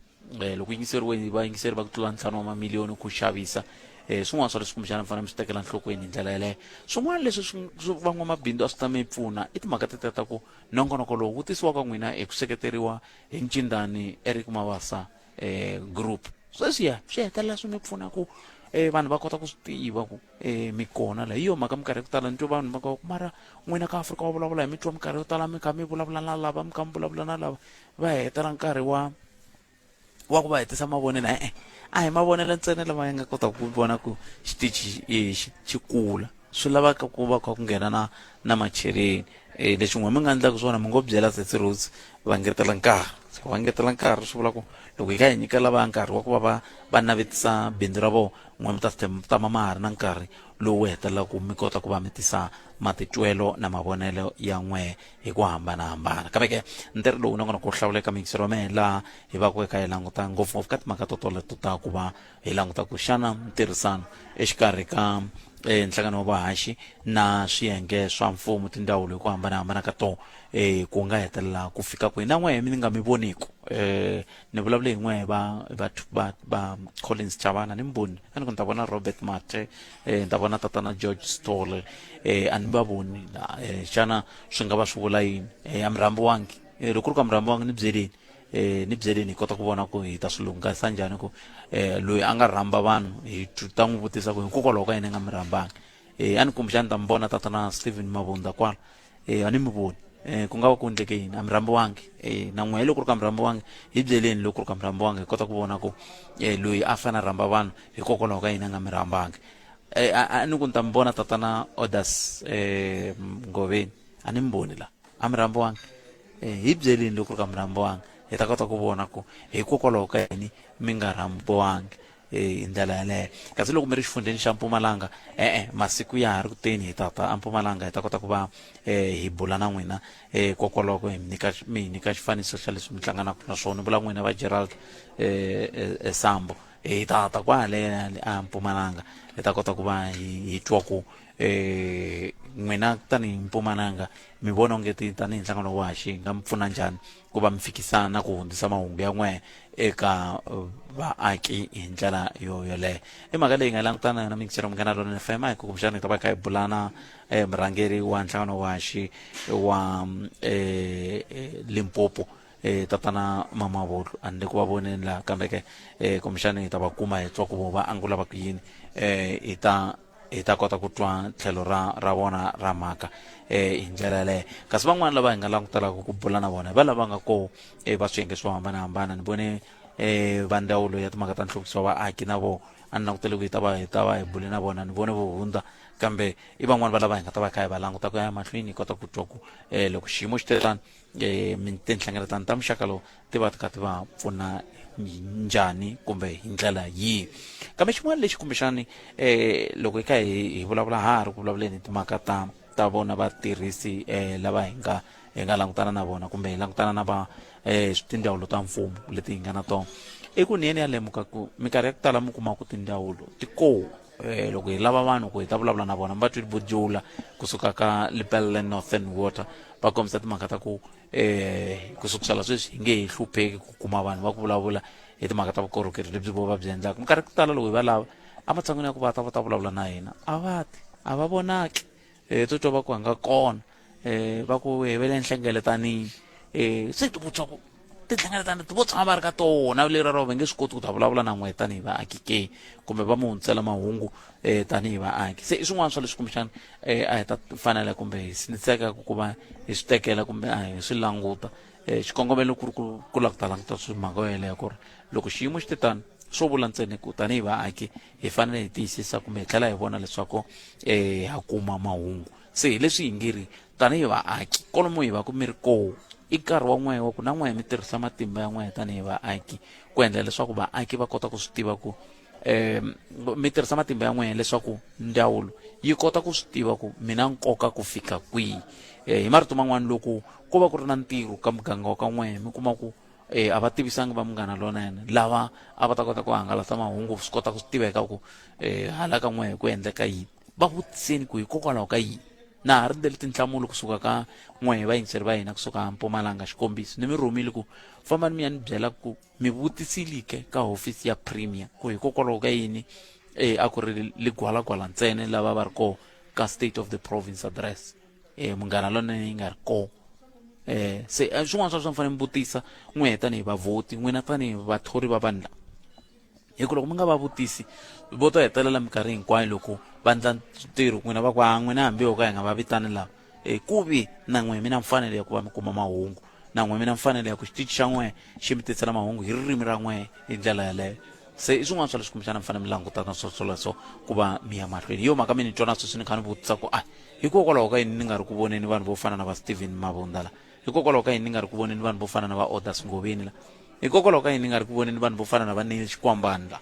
Loko yingiseriwe vayingiseri va ku tlula ntlhanu wa mamiliyoni ku xavisa, swin'wana swa leswi kumbexana mi fanele mi swi tekela enhlokweni hi ndlela yeleyo. Swin'wana leswi swi van'wamabindzu a swi ta mi pfuna i timhaka tetiya ta ku nongonoko lowu wu tisiwa ka n'wina hi ku seketeriwa hi Ncindani Eric Mabasa group. Sweswiya swi hetelela swi mi pfuna ku vanhu va kota ku swi tiva ku mi kona la hi yo mhaka minkarhi ya ku tala ni twa vanhu va ku mara n'wina ka Afrika wa vulavula hi mi twa minkarhi yo tala mi kha mi vulavula na lava mi kha mi vulavula na lava va hetela nkarhi wa wa ku va hetisa mavonelo e-e a hi mavonelo ntsena lama ya nga kotaka ku vona ku xitichi xi xi kula swi lavaka ku va kha ku nghena na na macheleni um lexi n'we mi nga endlaka swona mi ngo byela sesi Rose va ngetela nkarhi se va ngetela nkarhi swi vula ku loko hi kha hi nyika lava nkarhi wa ku va va va navetisa bindzu ra vona n'we mi ta tlhela mi tama ma ha ri na nkarhi lowu hetelelaka mi kota ku va mi tisa matitwelo na mavonelo ya n'we hi ku hambanahambana kambe ke ntirho lowu nongonoko wo hlawuleka miyingiselo wa mehe laha hi va ku eka hi languta ngopfungopfu ka timhaka to toleto ta ku va hi languta ku xana ntirhisano exikarhi ka nhlangano wa vahaxi na swiyenge swa mfumo tindzawulo hi ku hambanahambana ka tona ku nga hetelela ku fika kwihi na n'wehe mi nga mi voniku ni vulavule hi n'wehe va va va va Collins Chavana ni mi voni a ni ku ni ta vona Robert Mate ni ta vona tatana George Stolle a ni va voni la xana swi nga va swi vula yini a mi rhambiwangi loko ku ri ku a mi rhambiwangi ni byeleni ni byeleni hi kota ku vona ku hi ta swi lunghisa njhani ku loyi a nga rhamba vanhu hi ta n'wi vutisa ku hikokwalaho ka yini a nga mi rhambangi a ni kumbexani ni ta mi vona tatana Steven Mabunda kwala a ni mi voni ku nga va ku endleke yini a mi rhambiwangi na n'wehe loko ku ri ka mi rhambiwangi hi byeleni loko ku ri ka mi rhambiwangi hi kota ku vona ku loyi a fanele a rhamba vanhu hikokwalaho ka yini a nga mi rhambangi a ni ku ni ta mi vona tatana Orders Ngoveni a ni mi voni la a mi rhambiwangi hi byeleni loko ku ri ka mi rhambiwangi hi ta kota ku vona ku hikokwalaho ka yini mi nga rhambiwangi hi ndlela yaleyo kasi loko mi ri xifundzheni xa Mpumalanga e-e masiku ya ha ri ku teni hi tata a Mpumalanga hi ta kota ku va hi bula na n'wina kokwaloko hi mi nyika mi hi nyika xifaniso xa leswi mi hlanganaka na swona vula n'wina va Gerald Sambo hi tata kwale a Mpumalanga hi ta kota ku va hi twa ku n'wina tanihi Mpumalanga mi vona onge ti tanihi nhlangano wa haxi nga mi pfuna njhani ku va mi fikisa na ku hundzisa mahungu ya n'we eka vaaki hi ndlela yo yoleyo i mhaka leyi nga langutana na yona mixero munghana lona fm hi ku kumbexana hi ta va kha hi bulana murhangeri wa nhlangano wa xi wa Limpopo tatana Mamabolo a ni le ku va voneni laha kambe ke kumbexana hi ta va kuma hi twa ku va angula va ku yini hi ta hi ta kota ku twa tlhelo ra ra vona ra mhaka hi ndlela yaleyo kasi van'wani lava hi nga langutelaka ku bula na vona hi va lava nga koho va swiyenge swo hambanahambana ni vone va ndzawulo ya timhaka ta nhluvukiso wa vaaki na vo a ni langutele ku hi ta va hi ta va hi bule na vona ni vone vo hundza kambe i van'wani va lava hi nga ta va kha hi va languta ku ya emahlweni hi kota ku twa ku loko xiyimo xi te tani tinhlengeletano ta muxaka lowu ti va ti kha ti va pfuna njhani kumbe hi ndlela yihi kambe xin'wana lexi kumbexani loko hi kha hi vulavula ha ha ri ku vulavuleni hi timhaka ta ta vona vatirhisi lava hi nga hi nga langutana na vona kumbe hi langutana na va tindzawulo ta mfumo leti hi nga na tona i ku ni yena ya lemuka ku minkarhi ya ku tala mi kuma ku tindzawulo ti kona loko hi lava vanhu ku hi ta vulavula na vona va twi bujula kusuka ka Lepelle Northern Water va kombisa timhaka ta ku ku sukusela sweswi hi nge he hlupheki ku kuma vanhu va ku vulavula hi timhaka ta vukorhokeri lebyi vo va byi endlaka minkarhi ku tala loko hi va lava ematshan'wini ya ku va ta va ta vulavula na hina a va ti a va vonaki to twa va ku a nga kona va ku hi ve le nhlengeletanini se ti vutisa ku tinhlengeletano leti vo tshama va ri ka tona lera ro va nge swi koti ku ta vulavula na n'we tanihi vaaki ke kumbe va mi hundzisela mahungu tanihi vaaki se i swin'wana swa leswi kumbexana a hi ta fanela kumbe hi siniseka ku va hi swi tekela kumbe a hi swi languta xikongomelo ku ri ku lava ku ta languta swi mhaka yoyeleyo ku ri loko xiyimo xi te tano swo vula ntsena ku tanihi vaaki hi fanele hi tiyisisa kumbe hi tlhela hi vona leswaku ha kuma mahungu se hi leswi hi nge ri tanihi vaaki kwalomu hi va ku mi ri koho i nkarhi wa n'wehe wa ku na n'wehe mi tirhisa matimba ya n'wehe tanihi vaaki ku endla leswaku vaaki va kota ku swi tiva ku mi tirhisa matimba ya n'wehe leswaku ndzawulo yi kota ku swi tiva ku mi na nkoka ku fika kwihi hi marito man'wani loko ko va ku ri na ntirho ka muganga wa ka n'wehe mi kuma ku a va tivisangi va munghana lonene lava a va ta kota ku hangalasa mahungu swi kota ku swi tiveka ku hala ka n'wehe ku endleka yini va vutiseni ku hikokwalaho ka yini na ha rindzele tinhlamulo kusuka ka n'wehe vayingiseri va hina kusuka Mpumalanga xikombiso ni mi rhumile ku fambani mi ya ni byela ku mi vutisile ke ka hofisi ya premier ku hikokwalaho ka yini a ku ri ligwalagwala ntsena lava va ri koho ka state of the province address munghana lonene yi nga ri koho se swin'wana swa swa mi fanele mi vutisa n'wehe tanihi vavhoti n'wina tanihi vathori va vanhu lava. Hi ku loko mi nga va vutisi vo to hetelela minkarhi hinkwayo loko va ndla ntirho n'wina va ku a n'wina hambi yo ka hi nga va vitani lava e ku vi na n'we mi na mfanelo ya ku va mi kuma mahungu na n'we mi na mfanelo ya ku xitichi xa n'we xi mi tisela mahungu hi ririmi ra n'we hi ndlela yaleyo. Se i swin'wana swa leswi kumbexana mi fanele mi langutana swo swoleswo ku va mi ya mahlweni. Hi yo mhaka mi ni twa na sweswi ni kha ni vutisa ku a hikokwalaho ka yini ni nga ri ku voneni vanhu vo fana na va Steven Mabunda la? Hikokwalaho ka yini ni nga ri ku voneni vanhu vo fana na va Odas Ngoveni la? Hikokwalaho ka yini ni nga ri ku voneni vanhu vo fana na va Neil Xikwambani la?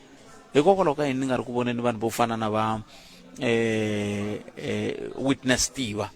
Hikokwalaho ka yini ni nga ri ku voneni vanhu vo fana na va eh, eh, Witness Tiva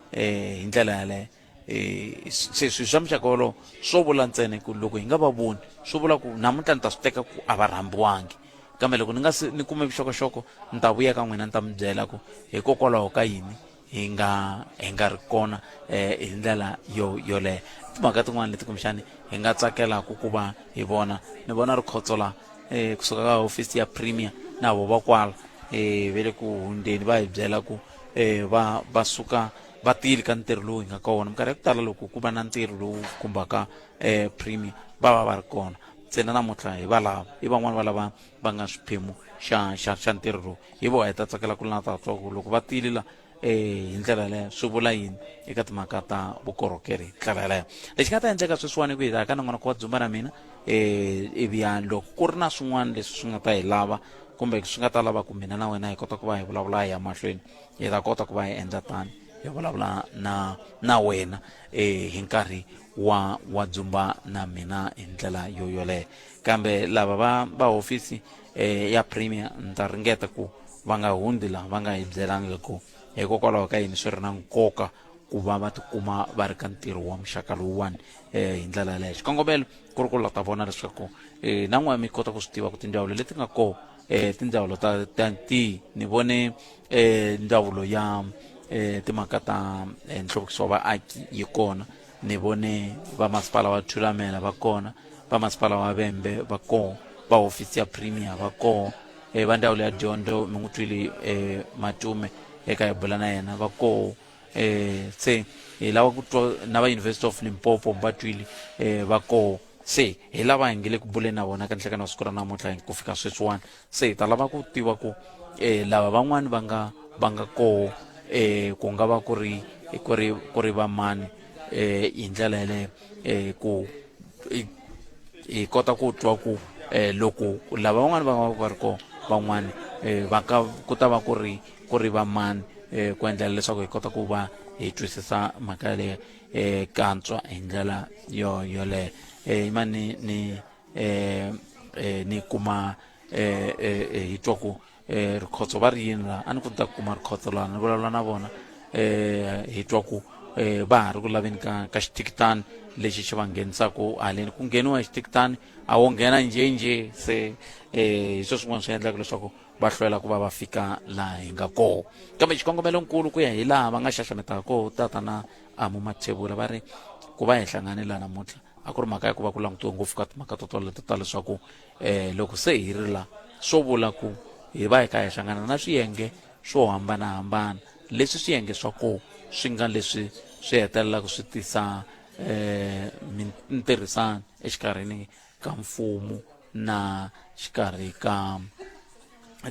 eh, hi ndlela yaleyo? Eh, se swilo swa muxaka wolowo swo vula ntsena ku loko hi nga va voni swi vula ku namuntlha ni ta swi teka ku a va rhambiwangi, kambe loko ni nga se ni kume vuxokoxoko ni ta vuya ka n'wina ni ta mi byela ku hikokwalaho ka yini hi nga hi nga ri kona eh, hi ndlela yo yoleyo. Timhaka tin'wana leti kumbexani hi nga tsakelaka ku va hi vona, ni vona Rikhotso la eh, kusuka ka hofisi ya premier na vo va kwala eh, ve le ku hundzeni va hi byela ku eh, va va suka va tile ka ntirho lowu hi nga ka wona. Minkarhi ya ku tala loko ku va na ntirho lowu khumbaka eh, premier va va va ri kona ntsena. Namuntlha hi va lava i van'wani va lava va nga xiphemu xa xa xa ntirho lowu, hi vona hi ta tsakela ku la ta twa ku loko va tile la eh hi ndlela yaleyo swi vula yini eka timhaka ta vukorhokeri hi ndlela yaleyo. Lexi nga ta endleka sweswiwani ku hi ta ka nongonoko wa Dzumba na mina eh ivi ya loko ku ri na swin'wana leswi swi nga ta hi lava kumbe swi nga ta lava ku mina na wena hi kota ku va hi vulavula hi ya mahlweni, hi ta kota ku va hi endla tani, hi vulavula na na wena eh hi nkarhi wa wa Dzumba na mina hi ndlela yo yoleyo. Kambe lava va va hofisi eh, ya premier ni ta ringeta ku va nga hundzi laha va nga hi byelangi ku hikokwalaho ka yini swi ri na nkoka ku va va tikuma va ri ka ntirho wa muxaka lowuwani eh, hi ndlela yaleyo. Xikongomelo ku ri ku la ta vona leswaku eh, na n'wana mi kota ku swi tiva ku tindzawulo leti nga kona eh, tindzawulo ta, ta ti ni vone eh, ndzawulo ya eh, timhaka ta eh, nhluvukiso wa vaaki yi kona, ni vone vamasipala wa Thulamela va kona, vamasipala wa Vhembe va koho, va hofisi ya premier va koho, eh, va ndzawulo ya dyondzo mi n'wi twile eh, Matume eka hi bula na yena va koho eh, se hi lava ku twa na va University of Limpopo va twile eh, va koho. Se hi lava hi nge le ku buleni na vona ka nhlekani wa siku ra namuntlha ku fika sweswiwani. Se hi ta lava ku tiva ku eh, lava van'wani va nga va nga koho eh, ku nga va ku ri ku ri ku ri vamani eh, hi ndlela yaleyo eh, ku hi kota ku twa ku eh, loko lava van'wani va nga va ri koho van'wani eh, va ka ku ta va ku ri ku ri vamani eh, ku endlela leswaku hi kota ku va hi twisisa mhaka yaleyo eh, kantswa hi ndlela yo yoleyo. Eh, mani ni eh, eh, ni kuma eh, eh, eh, hi twa ku eh, Rikhotso va ri yini laha a ni ku ni ta kuma Rikhotso laha ni vulavula na vona eh, hi twa ku eh, va ha ri ku laveni ka, ka xithikitani lexi xi va nghenisaku haleni. Ku ngheniwa hi xithikitani a wo nghena njhenjhe se eh, hi swo swin'wana swi endlaka leswaku va hlwela ku va va fika laha hi nga koho. Kambe xikongomelonkulu ku ya hi laha va nga xaxametaka koho tata na Amu Mathebula va ri ku va hi hlangane laha namuntlha a ku ri mhaka ya ku va ku langutiwe ngopfu ka timhaka to toleto ta leswaku um loko se hi ri la swo vula ku hi va hi kha hi hlangana na swiyenge swo hambanahambana leswi swiyenge swa koho swi nga leswi swi hetelelaka swi tisa um ntirhisano exikarhini ka mfumo na xikarhi ka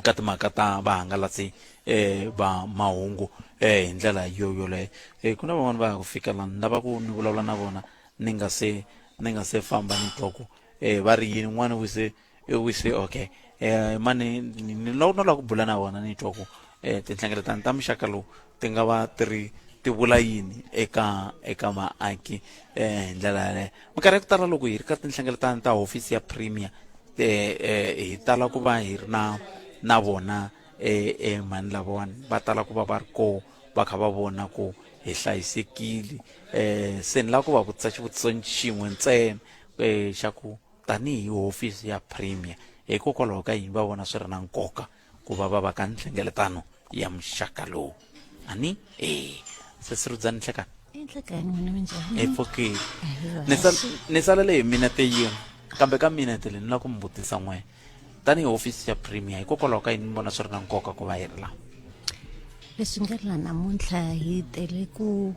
ka timhaka ta vahangalasi eh va mahungu eh hi ndlela yo yoleyo. Eh ku na van'wana va ya ku fika la ni lava ku ni vulavula na vona ni nga se ni nga se famba ni twa ku eh va ri yini. N'wana wise wise okay eh mani ni ni no lava ku bula na vona ni twa ku eh tinhlengeletano ta muxaka lowu ti nga va ti ri ti vula yini eka eka vaaki eh hi ndlela yaleyo. Minkarhi ya ku tala loko hi ri ka tinhlengeletano ta hofisi ya premier eh, eh, hi tala ku va hi ri na na vona eh, eh, mhani lavawani va tala ku va va ri koho va kha va vona ku hi hlayisekile. Eh, se ni lava ku va vutisa xivutiso xin'we ntsena eh, xa ku tanihi hofisi ya premier hikokwalaho ka yini va vona swi ri na nkoka ku va va va ka nhlengeletano ya muxaka lowu ani e se Rudzani nhlekani. Enhlekani n'wina minjhani? Hi pfukile. Ni salele hi minete yin'we kambe ka minete leyi ni lava ku mi vutisa n'we tanihi hofisi ya premier hikokwalaho ka yini mi vona swi ri na nkoka ku va hi ri laha? Leswi nga la namuntlha hi tele ku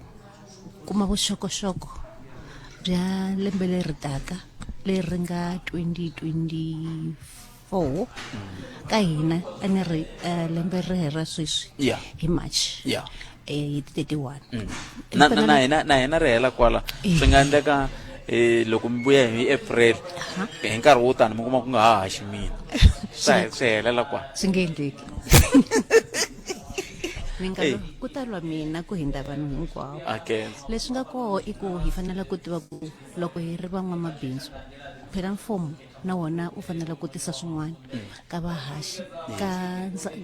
kuma vuxokoxoko bya lembe leri taka leri nga 2024. 4 ka hina a ni ri eh, lembe ri hera sweswi Yeah. hi march Yeah. eh, hi ti 31 na na na hina na hina ri hela kwala swi nga endleka eh, loko mi vuya hi april hi nkarhi wo tani mi kuma ku nga ha haxi mina swa swi helela kwala swi nge endleki mi nga Ey. ku ta lwa mina ku hindza vanhu hinkwavo okay leswi nga koho i ku hi fanele ku tiva ku loko hi ri van'wamabindzu phela mfumo na wona u fanele ku tisa swin'wana ka vahaxi ka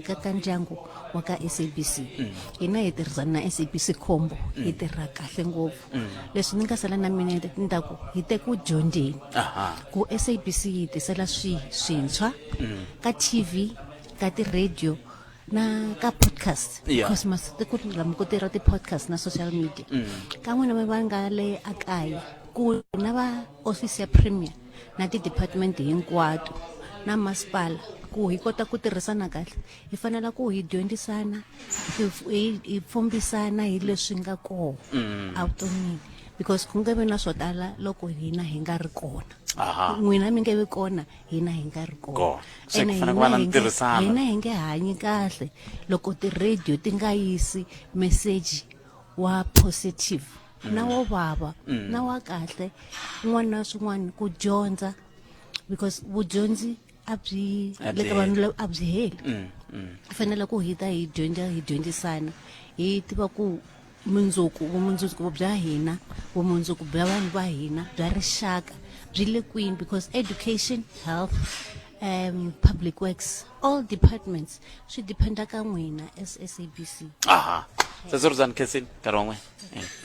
ka ka ndyangu wa ka SABC hina hi tirhisana na SABC combo hi tirha kahle ngopfu leswi ni nga sala na mina ni ta ku hi te ku dyondzeni ku SABC yi tisela swi swintshwa ka TV ka ti-radio na ka podcast Yeah. because masiku lama ku tirha ti-podcast na social media ka n'wina va nga le akaya ku na va office ya premier na ti-department hinkwato na masipala ku hi kota ku tirhisana kahle hi fanela ku hi dyondzisana hi hi hi pfumbisana hi leswi nga kona evuton'wini because ku nge vi na swo tala loko hina hi nga ri kona Aha. n'wina mi nge vi kona hina hi nga ri kona Kona. Se Ene ku fanele ku va na hina hi nge- ntirhisano. hina hi nge hanyi kahle loko ti-radio ti nga yisi meseji wa positive na wo vava na wa kahle un'wana na swin'wana ku dyondza because vudyondzi a byi A le byi ka vanhu heli. lava- a byi heli hi fanele ku hi ta hi dyondza hi dyondzisana hi tiva ku mundzuku vumundzuku bya hina vumundzuku bya vanhu va hina bya rixaka byi le kwini because education health um public works all departments swi dependa ka n'wina as sabc aha sesirudzani khensini nkarhi wan'we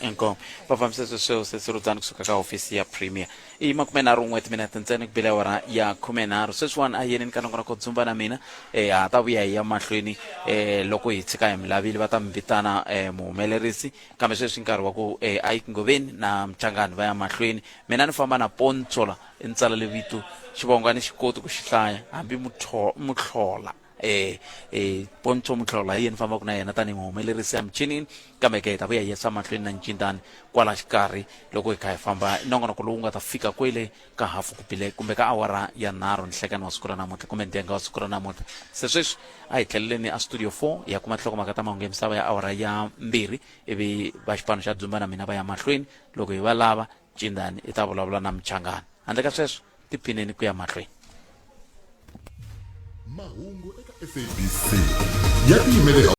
inkomo va fambisa sweswo sesirudzani kusuka ka hofisi ya premier i 31 timinete ntsena ku bile awara ya 13 sweswiwani a yeneni ka nongonoko dzumba na mina um ha ta vuya hi ya mahlweni um loko hi tshika hi mi lavile va ta mi vitana um muhumelerisi kambe sweswi nkarhi wa ku um Ike Ngoveni na Mchangani va ya mahlweni mina ni famba na Pontsola i ni tsalele vito xivongo a ni xi koti ku xi hlaya hambi Mutlhola eh eh Pontsho Mutlhola hi yena fambaka na yena tanihi muhumelerisi emichinini kambe ke hi ta vuya hi yisa mahlweni na ncindani kwala xikarhi loko hi kha hi famba nongonoko lowu nga ta fika kwele ka hafu ku bile kumbe ka awara ya nharhu nhlekani wa siku ra namuntlha kumbe ndenga wa siku ra namuntlha se sweswi a hi tlheleleni a studio 4 hi ya kuma nhlokomhaka ta mahungu ya misava ya awara ya 2 ivi va xipano xa dzumba na mina va ya mahlweni loko hi va lava cindani i ta vulavula na mchangani handle ka sweswo tiphineni ku ya mahlweni mahungu eka sabc ya tiyimele.